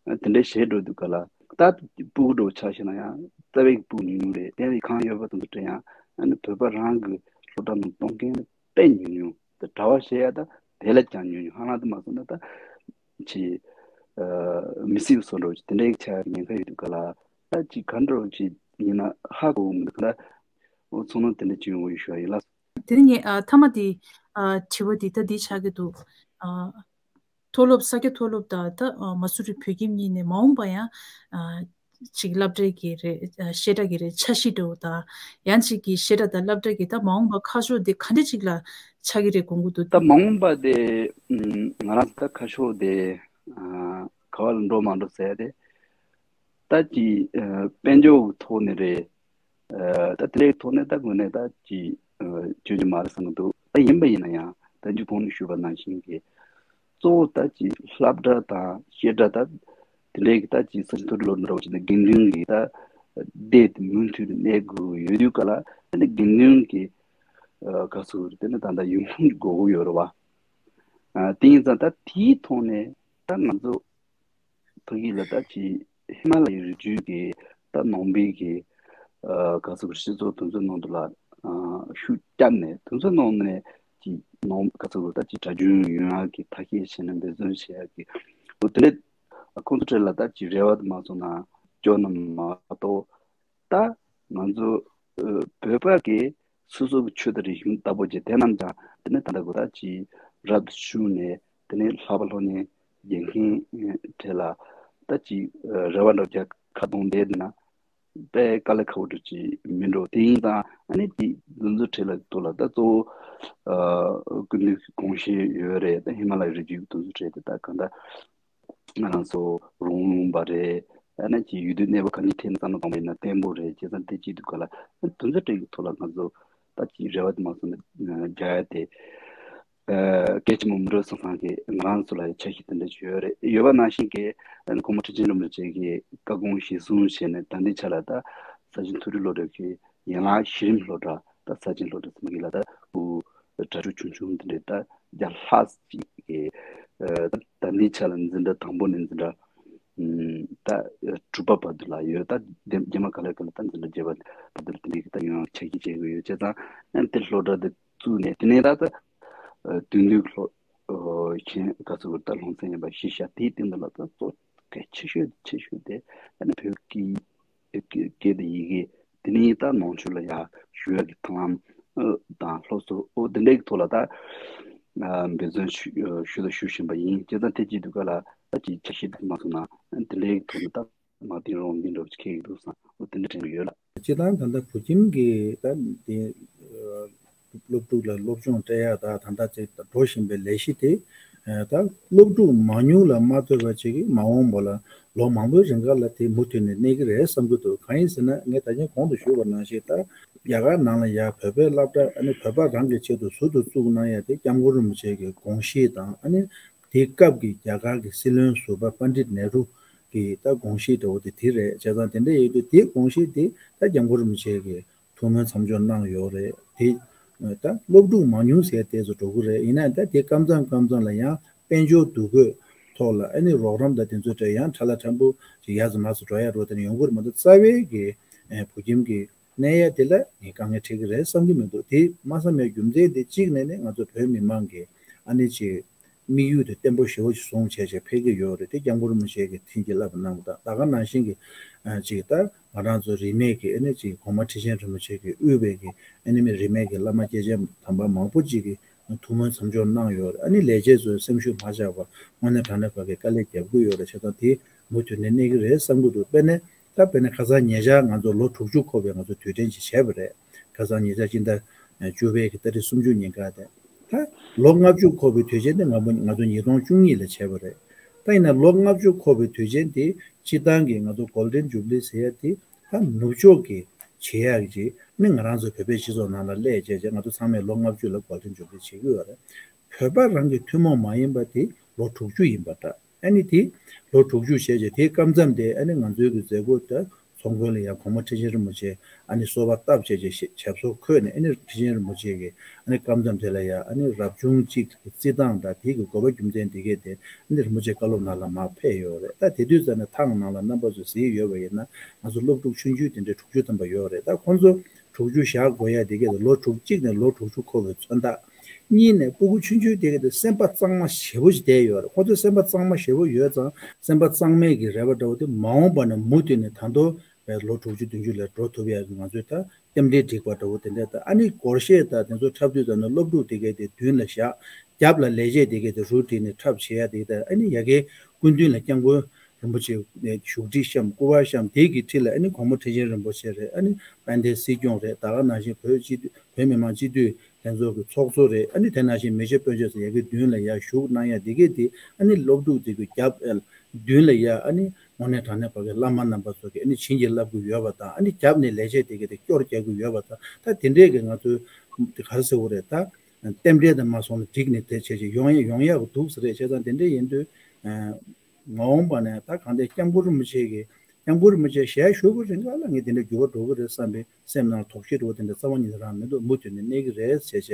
ཨ་དེ་འདྲ་བྱས་འགྲོ་དུས་ག་ལ་ད་སྤུ་གུ་འདྲ་བོ་ཆ་བཞག་ན་ཡང་རྩ་བའི་སྤུ་གུ་ཉུང་ཉུང་རེད། དེ་ཡང་གང་ཡོད་པ་དེ་ཚོ་དྲན་ཡང་ཨ་ནི་བོད་པ་རང་གི་སློབ་གྲྭ་ནང་གཏོང་མཁན་དཔེ་ཉུང་ཉུང་། དེ་གྲྭ་བ་བྱེད་ཡ་ད་དེ་ལ་ཀྱང་ཉུང་ཉུང་། ཧ་ལམ་དུ་མ་སོང་ན་ད་ཅིག་ཨ་མི་སྲིད་བཟོ་འདྲ་བོ་ཅིག་དེ་འདྲའི་ཆགས་ཉེན་ཁ་ཡོད་དུས་ག་ལ་ད་ཅིག་ག་འདྲ་བོ་ཅིག་ཡིན་ན་ཧ་གོ་གི་མི་འདུག་ག་ལ། འོ་ཚང་མ་དེ་འདྲ་བྱུང་ཡོང་གི་ཞུ་བ་ཡིན་ལགས། དེ་ནི་ངས་ཨ་མཐའ་མ་དེ་ཨ་དྲི་བ་དེ་ད་འདི་ཆགས་ཀྱི་འདུག་ཨ་མཐོ་སློབ་ས་སྐྱ་མཐོ་སློབ་དང་ད་ཨ་མ་སུ་རི་བོད་ཁྱིམ་གཉིས་ནས་མ་འོངས་པ་ཡང་ཨ་ཅིག་སློབ་གྲྭའི་གི་རེད། ཨ་བཤད་གྲྭ་གི་རེད། འཆར་གཞི་འདྲ་བོ་དང་། ཡང་ཅིག་གི་བཤད་གྲྭ་དང་སློབ་གྲྭ་གི་ད་མ་འོངས་པ་ཁ་ཕྱོགས་དེ་ག་འདྲ་ཅིག་ལ་ཆགས་ཀྱི་རེད་དགོངས་ཀྱི་འདུག་ད་མ་འོངས་པ་དེ་ཨ་ང་རང་ཚོ་ད་ཁ་ཕྱོགས་དེ་ཨ་ག་བ་ལ་འགྲོ་མ་འགྲོ་ཟེར་ཡ་དེ། ད་ཅི་ཨ་དཔལ་འབྱོར་གྱི་ཐོག་ནས་རེད། ཨ་ད་དེ་འདྲའི་ཐོག་ནས་ད་དངོས་གནས་ད་ཅི་ཨ་བྱུང་རྒྱུ་མ་རེད་བསམ་གྱི་འདུག་ད་ཡིན་པ་ཡིན་ན་ཡང་ད་ཅི་གོང་ནས་ཞུས་པ་ནང་བཞིན་གྱི་གཙོ་བོ་ད་ཅི་སློབ་གྲྭ་དང་བཤད་གྲྭ་ད་དེ་འདྲའི་གི་ད་ཅི་ས་ཆ་མཐོ་རིམ་སློབ་གྲྭ་འདྲ་བོ་ཅིག་ནས་དགེ་འདུན་གྱི་ད་སྡེ་དེ་མུ་མཐུད་ནས་གནས་དགོས་ཀྱི་ཡོད་དུས་ག་ལ། དེ་ནས་དགེ་འདུན་གྱི་ཨ་ག་ཟེར་དགོས་རེད། དེ་ནས་ད་ལྟ་ཡོང་ཁུངས་ཀྱི་དགོས་མཁོ་ཡོད་རེད་བ། ཨ་དེ་ཡིན་ཙང་ད་དེའི་ཐོག་ནས་ད་ང་ཚོ་ཕ་གི་ལ་ད་ཅི་ཧི་མ་ལ་ཡའི་རི་རྒྱུད་ཀྱི་ད་ནང་པའི་གི་ཨ་ག་ཟེར་དགོས་རེད། སྤྱི་ཚོགས་དེ་ཚོའི་ནང་དུ་ལ་ཨ་ཤུགས་བརྒྱབ་ནས་དེ་ཚོའི་ནང་ནས་ཅི་ནང་ག་ཟེར་དགོས་རེད། ད་ཅི་གྲྭ་རྒྱུན་ཡོང་ཡག་གི་ཐབས་ཤེས་བྱས་ནས་འབད་བརྩོན་བྱེད་ཡག་གི། འོ་དེ་འདྲ་ཁོང་ཚོ་གྲས་ལ་ད་ཅི་རེ་བ་དུ་མ་སོང་ན་སྐྱོ་ན་མ་གཏོགས། ད་ང་ཚོ་ཨ་བོད་པ་གི་སོ་སོ་གི་ཆོས་དང་རིག་གཞུང་ལྟ་བུ་ཅིག་དེ་རྣམས་ཀྱང་དེ་ནས་ད་ལྟ་གོ་ད་ཅིག་རབ་ཏུ་ཕྱུང་ནས་དེ་ནས་ལྷག་པ་ལྷོ་ནས་རྒྱལ་མཁན་གྲས་ལ་ད་ཅིག་ཨ་རེ་བ་འདྲ་རྒྱག་ཁ་གཏོང་བསྡད་འདུག་ན་དཔེ་དཀའ་ལས་ཁག་པོ་འདྲ་ཅིག་མིན་འགྲོ། དེ་ཡིན་ཙང་ཨ་ནི་ཅིག་འདི་ཚོ་གྲས་ལ་ཐོག་ལ་ད་གཙོ་བོ་ཨ་སྐུ་མདུན་གྱི་དགོངས་བཞེད་ཡོད་རེད། ད་ཧི་མ་ལ་ཡའི་རི་རྒྱུད་ཀྱི་འདི་ཚོ་གྲས་དེ་ད་གང་ལྟར། ང་རང་ཚོ་རོང་རོང་པ་རེད། ཨ་ནི་ཅིག་ཡུལ་དུས་གནས་པ་ག་ནས་ཐེབས་ན་བསམ་བློ་གཏོང་བ་ཡིན་ན་བརྟན་པོ་རེད། བྱས་ཙང་དེ་གཅིག་འདུག་ག་ལ། དེ་ཚོ་གྲས་ཀྱི་ཐོག་ལ་ང་ཚོ་ད་ཅིག་རེ་བ་དུ་མ་སོང་ན་རྒྱག་ཡ་དེ་ཨ་གལ་ཆེན་པོ་མིན་འགྲོ་བསམ་བསམ་གི་ང་རང་ཚོ་ལ་ཡང་འཆར་གཞི་དེ་འདྲ་ཅིག་ཡོད་རེད། ཡོད་པ་ནང་བཞིན་གི་ཨ་ནི་གོང་མ་ཁྲི་ཆེན་རིན་པོ་ཆེ་གི་བཀའ་དགོངས་གཞིར་བཟུང་བྱས་ནས་ད་ལྟའི་ཆ་ལ་ད་ས་ཆེན་མཐོ་རིམ་སློབ་གྲྭ་གི་ཡན་ལག་གཞི་རིམ་སློབ་གྲྭ་ད་ས་ཆེན་སློབ་གྲྭ་ཚང་མ་གི་ལ་ད་སྤུ་གུ་གྲྭ་ཕྲུག་ཆུང་ཆུང་དེ་འདྲའི་ད་བརྒྱ་ལྷག་ཅིག་གི་ཨ་ད་ལྟའི་ཆ་ལ་འཛིན་གྲྭ་དང་པོ་ནས་འཛིན་གྲྭ་ཨམ་ད་དྲུག་པ་བར་དུ་ལ་ཡོད། ད་རྗེས་མ་ག་ལེར་ག་ལེར་ད་འཛིན་གྲྭ་བརྒྱད་པ་བར་དུ་ལ་དེ་འདྲའི་གི་ད་ཡོང་ཡ་འཆར་གཞི་བྱེད་དགོས་ཡོད། བྱས་ཙང་ཨ་ནི་དེ་སློབ་གྲྭ་དེ་བཙུགས་ནས་དེ་ནས་ད་ད་ཨ་དེང་དུས་ཀྱི་སློབ་ཨ་མཁན་ག་ཚོད་ད་སློབ་ཚན་ཡིན་པ་གཞི་བཞག་དེའི་སྟེང་དུ་ལ་ད་གཙོ་གལ་ཆེ་ཤོས་ཆེ་ཤོས་དེ་ཨ་ནི་བོད་ཀྱི་སྐད་དང་ཡི་གེ་དེ་ནས་ད་ནང་ཆོས་ལ་ཡར་ཞུགས་ཡག་གི་ཐབས་ལམ་ཨ་དང་སློབ་གསོ་ཨོ་དེ་འདྲའི་གི་ཐོག་ལ་ད་ཨ་འབད་བརྩོན་ཞུ་ཞུ་དང་ཞུ་བཞིན་པ་ཡིན། བྱས་ཙང་དེ་གཅིག་འདུག་ག་ལ་ད་ཅིག་འཆར་གཞི་འདུག་མ་སོང་ན་དེ་འདྲའི་གི་ཐོག་ནས་ད་མ་བསྟན་རུང་བསྟན་འགྲོ་ཅིག་ཁེལ་གི་འདུག་བསམ། ཨོ་དེ་འདྲ་དྲན་གི་ཡོད་ལགས། སྤྱིར་བཏང་ད་ལྟ་བོད་ཁྱིམ་གྱི་ད་དེ་སློབ་ཕྲུག་ལ་སློབ་སྦྱོང་སྤྲད་ཡག་ད་ད་ལྟ་ཅིག་འགྲོ་བཞིན་པའི་ལས་གཞི་དེ་ད་སློབ་ཕྲུག་མང་ཉུང་ལ་མ་ལྟོས་པ་ཅིག་གིས་མ་འོངས་པ་ལ་ལོ་མང་པོའི་རིང་ག་ལ་དེ་མུ་མཐུད་ནས་གནས་ཀྱི་རེད་བསམ་གྱི་འདུག་གང་ཡིན་ཟེར་ན་ངས་ད་གིན་གོང་དུ་ཞུས་པ་ནང་བཞིན་ད་རྒྱ་གར་ནང་ལ་ཡ་བོད་པའི་སློབ་གྲྭ་ཨ་ནི་བོད་པ་རང་གི་ཆེད་དུ་ཟུར་དུ་བཙུགས་གནང་ཡ་དེ་སྐྱབས་མགོན་རིན་པོ་ཆེ་གི་དགོངས་གཞི་དང་ཨ་ནི་དེའི་སྐབས་ཀྱི་རྒྱ་གར་གྱི་སྲིད་བློན་ཟུར་པ་པཎྜི་ཏ་ནེ་རུ་གི་ད་དགོངས་གཞི་འདྲ་བོ་དེ་དེ་རེད། བྱས་ཙང་དེ་འདྲ་ཡོད་དུས་དེའི་དགོངས་གཞི་དེ་ད་སྐྱབས་མགོན་རིན་པོ་ཆེ་གི་ཐུགས་སྨོན་མཚམས་སྦྱོར་གནང་ཡོད་རེད། དེ་ད་སློབ་ཕྲུག་མང་ཉུང་ཟེར་དེ་ཚོ་འགྲོ་གི་རེད། ཡིན་ན་ད་དེ་སྐབས་མཚམས་སྐབས་མཚམས་ལ་ཡང་དཔལ་འབྱོར་འདུ་འགོད་ཐོག་ལ་ཨ་ནི་རོགས་རམ་དང་དེ་ཚོ་འདྲ་ཡང་ཁྲ་ལ་ཁྲ་འབུ་ཅིག་ཡར་ཚོ་མར་ཚོ་འགྲོ་ཡ་རོ་དེ་ནི་ཡོང་གི་རེད་མ་གཏོགས་རྩ་བའི་གི་བོད་ཁྱིམ་གི་གནས་ཡ་དེ་ལ་ངས་དཀའ་ངལ་འཕྲད་ཀྱི་རེད་བསམ་གྱི་མི་འདུག་དེ་མ་བསམ་ཡ་རྒྱུ་མཚན་དེ་གཅིག་ནས་ནི་ང་ཚོ་བོད་མི་མང་གི་ཨ་ནི་ཅིག་དམིགས་ཡུལ་དེ་བརྟན་པོ་ཞེ་པོ་ཅིག་བཟུང་བྱས་བྱས་ཕེབས་ཀྱི་ཡོད་རེད། དེ་སྐྱབས་མགོན་རིན་པོ་ཆེ་གིས་དེང་གི་བསླབ་པ་གནང་བ་དང་ད་ག་ནང་བཞིན་གྱི་ཅིག་ད་ང་རང་ཚོ་རིས་མེད་ཀྱི་ཨ་ནི་ཅིག་གོང་མ་ཁྲི་ཆེན་རིན་པོ་ཆེ་གིས་དབུས་པའི་གི་ཨ་ནི་མི་རིས་མེད་ཀྱི་བླ་མ་སྐྱེས་ཆེན་དམ་པ་མང་པོ་ཅིག་གིས་ཐུགས་སྨོན་མཚམས་སྦྱོར་གནང་ཡོད་རེད། ཨ་ནི་ལས་བྱེད་ཚོས་སེམས་ཤུགས་མ་ཆག་པར་དངོས་གནས་དྲང་གནས་བ་གི་དཀའ་ལས་རྒྱབ་ཀྱི་ཡོད་རེད། བྱས་ཙང་དེ་མུ་མཐུད་ནས་གནས་ཀྱི་རེད་བསམ་གྱི་འདུག་དཔེར་ན་ད་དཔེར་ན་ཁ་སང་ཉེ་ཆར་ང་ཚོ་ལོ་དྲུག་ཅུ་འཁོར་བའི་ང་ཚོ་དུས་དྲན་ཅིག་བྱས་པ་རེད། ཁ་སང་ཉེ་ཆར་སྤྱི་ཟླ་བཅུ་པའི་གི་ཏ་རིག་སུམ་ཅུ་ཉིན་ཀ་དེ། ད་ལོ་ལྔ་བཅུ་འཁོར་བའི་དུས་ཆེན་དེ་ང་ཚོ་ང་ཚོ་ཉིས་སྟོང་བཅུ་གཉིས་ལ་བྱས་པ་རེད། ད་ཡིན་ན་ལོ་ལྔ་བཅུ་འཁོར་བའི་དུས་ཆེན་དེ་སྤྱི་བཏང་གི་ང་ཚོ་Golden Jubilee་ཟེར་ཡ་དེ་ད་ནུབ་ཕྱོགས་ཀྱི་བྱེད་ཡག་ཅིག་ནི་ང་རང་ཚོ་བོད་པའི་སྤྱི་ཚོགས་ནང་ལ་སླེབས་བྱས་བྱས་ང་ཚོ་ཚང་མས་ལོ་ལྔ་བཅུ་ལ་Golden Jubilee་བྱེད་ཀྱི་ཡོད་རེད། བོད་པ་རང་གི་ཐུན་མོང་མ་ཡིན་པ་དེ་ལོ་དྲུག་ཅུ་ཡིན་པ་འདྲ། ཨ་ནི་དེ་ལོ་དྲུག་ཅུ་བྱས་རྗེས་དེའི་སྐབས་མཚམས་དེ་ཨ་ནི་ང་ཚོའི་གི་མཛད་སྒོ་དེ་ཚོགས་མགོན་ལ་ཡང་གོང་མ་ཁྲི་ཆེན་རིན་པོ་ཆེ་ཨ་ནི་གསོལ་བ་བཏབ་བྱས་རྗེས་ཞབས་སོར་འཁོད་ནས་ཨ་ནི་ཁྲི་ཆེན་རིན་པོ་ཆེ་གི་ཨ་ནི་སྐབས་མཚམས་དེ་ལ་ཡང་ཨ་ནི་རབ་བྱུང་གཅིག་གི་རྩིས་སྟངས་དང་དེ་གི་དགོས་པ་རྒྱུ་མཚན་དེ་གས་དེ་ཨ་ནི་རིན་པོ་ཆེ་བཀའ་སློབ་ནང་ལ་མར་ཕེབས་ཡོད་རེད། ད་དེ་དུས་ཙམ་ནས་ཐང་ནང་ལ་རྣམ་པ་ཚོས་གཟིགས་ཡོད་པ་ཡིན་ན་ང་ཚོ་སློབ་ཕྲུག་ཆུང་ཆུང་དེ་འདྲའི་དྲུག་ཅུ་ཐམ་པ་ཡོད་རེད། ད་ཁོང་ཚོ་དྲུག་ཅུ་བཞག་དགོས་ཡ་དེ་གས་དེ་ལོ་དྲུག་གཅིག་ནས་ལོ་དྲུག་ཅུ་འཁོར་བའི་མཚོན་རྟགས། གཉིས་ནས་སྤུ་གུ་ཆུང་ཆུང་དེ་གས་དེ་སེམས་པ་གཙང་མ་ཞེ་པོ་ཞིག་བསྡད་ཡོད་རེད། ཁོ་ཚོའི་སེམས་པ་གཙང་མ་ཞེ་པོ་ཡོད་ཙང་སེམས་པ་གཙང་མའི་གི་རེ་བ་འདྲ་བོ་དེ་མ་འོངས་པ་ནས་མུ་མཐུད་ནས་ད་དུང་བའི་ལོ་དྲུག་ཅུ་བདུན་ཅུ་ལ་འགྲོ་ཐུབ་ཡ་གི་ང་ཚོའི་ད་རྟེན་འབྲེལ་སྒྲིག་པ་འདྲ་བོ་དེ་འདྲ་དང་ཨ་ནི་སྒོར་གཞས་དང་དེ་ཚོ་འཁྲབ་དུས་ཙམ་ནས་སློབ་ཕྲུག་དེ་གས་དེ་མདུན་ལ་བཞག་རྒྱབ་ལ་ལས་བྱེད་དེ་གས་དེ་རུ་བྲིས་ནས་འཁྲབ་བྱེད་ཡ་དེ་གས་དང་ཨ་ནི་ཡ་གའི་སྐུ་མདུན་ལ་སྐྱབས་མགོན་རིན་པོ་ཆེ་ནས་བཞུགས་ཁྲི་བཤམས་སྐུ་པར་བཤམས་དེ་གི་འཁྲིས་ལ་ཨ་ནི་གོང་མ་ཁྲི་ཆེན་རིན་པོ་ཆེ་རེད། ཨ་ནི་དཔལ་ལྡན་སྲིད་སྐྱོང་རེད། ད་ག་ནང་བཞིན་བོད་སྤྱི་འཐུས་བོད་མི་མང་སྤྱི་འཐུས་ལྷན་ཚོགས་ཀྱི་ཚོགས་གཙོ་རེད། ཨ་ནི་དེ་ནང་བཞིན་མི་རྗེ་དཔོན་གཅིག་ཚོ་ཡ་གི་མདུན་ལ་ཡར་བཞུགས་གནང་ཡ་དེ་གས་དེ་ཨ་ནི་སློབ་ཕྲུག་དེ་གི་རྒྱབ་ཨེལ་མདུན་ལ་ཡར་ཨ་ནི་དངོས་གནས་དྲང་གནས་བ་གི་བླ་མ་རྣམ་པ་ཚོ་གི་ཨ་ནི་བྱིན་གྱིས་བརླབ་ཀྱི་ཡོད་པ་དང་ཨ་ནི་རྒྱབ་ནས་ལས་བྱེད་དེ་གས་དེ་སྐྱོར་རྒྱག་གི་ཡོད་པ་དང་ད་དེ་འདྲས་ཀྱི་ང་ཚོའི་དེ་ག་རེ་ཟེར་དགོས་རེད། ད་རྟེན་འབྲེལ་དེ་མ་སོང་ན་འགྲིག་ནས་དེ་བྱས་བྱས་ཡོང་ཡ་ཡོང་ཡག་གི་འདུག་ཟེར་རེད། བྱས་ཙང་དེ་འདྲས་ཡིན་དུས། མ་འོངས་པ་ནས་ད་གང་ལྟར་སྐྱབས་མགོན་རིན་པོ་ཆེ་གིས་སྐྱབས་མགོན་རིན་པོ་ཆེ་ཞལ་བཞུགས་པའི་རིང་ག་ལ་ངས་དེ་འདྲ་འགྱུར་བ་འགྲོ་གི་རེད་བསམ་པའི་སེམས་ནང་དོགས་གཞི་འདྲ་བོ་དེ་འདྲ་རྩ་བ་ཉིད་ནས་རང་མི་འདུག་མུ་མཐུད་ནས་གནས་ཀྱི་རེད་ཟེར་བྱས་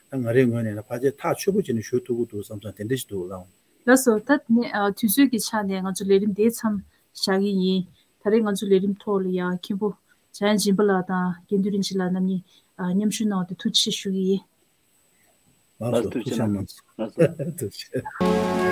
ད་ང་རའི་ངོས་ནས་ཕལ་ཆེར་ཐག་ཆོད་པོ་བྱས་ནས་ཞུ་ཐུབ་ཀྱི་འདུག་བསམ་ཙང་དེ་འདྲ་ཞིག་འདུག་ལགས། ལགས་སོ། ད་ནི་ཨ་དུས་ཚོད་ཀྱི་ཆ་ནས་ང་ཚོ་ལས་རིམ་དེ་མཚམས་བཞག་གི་ཡིན། ད་རེས་ང་ཚོ་ལས་རིམ་ཐོག་ལ་ཡང་མཁན་པོ་འཇམ་དབྱངས་སྦྱིན་པ་ལགས་དང་དགེ་འདུན་རིན་ཆེན་ལགས་རྣམ་གཉིས་ཨ་མཉམ་ཞུགས་གནང་བ་དེ་ཐུགས་རྗེ་ཆེ་ཞུ་གི་ཡིན། ལགས་སོ། ཐུགས་རྗེ་གནང་། ལགས་སོ། ཐུགས་རྗེ་ཆེ།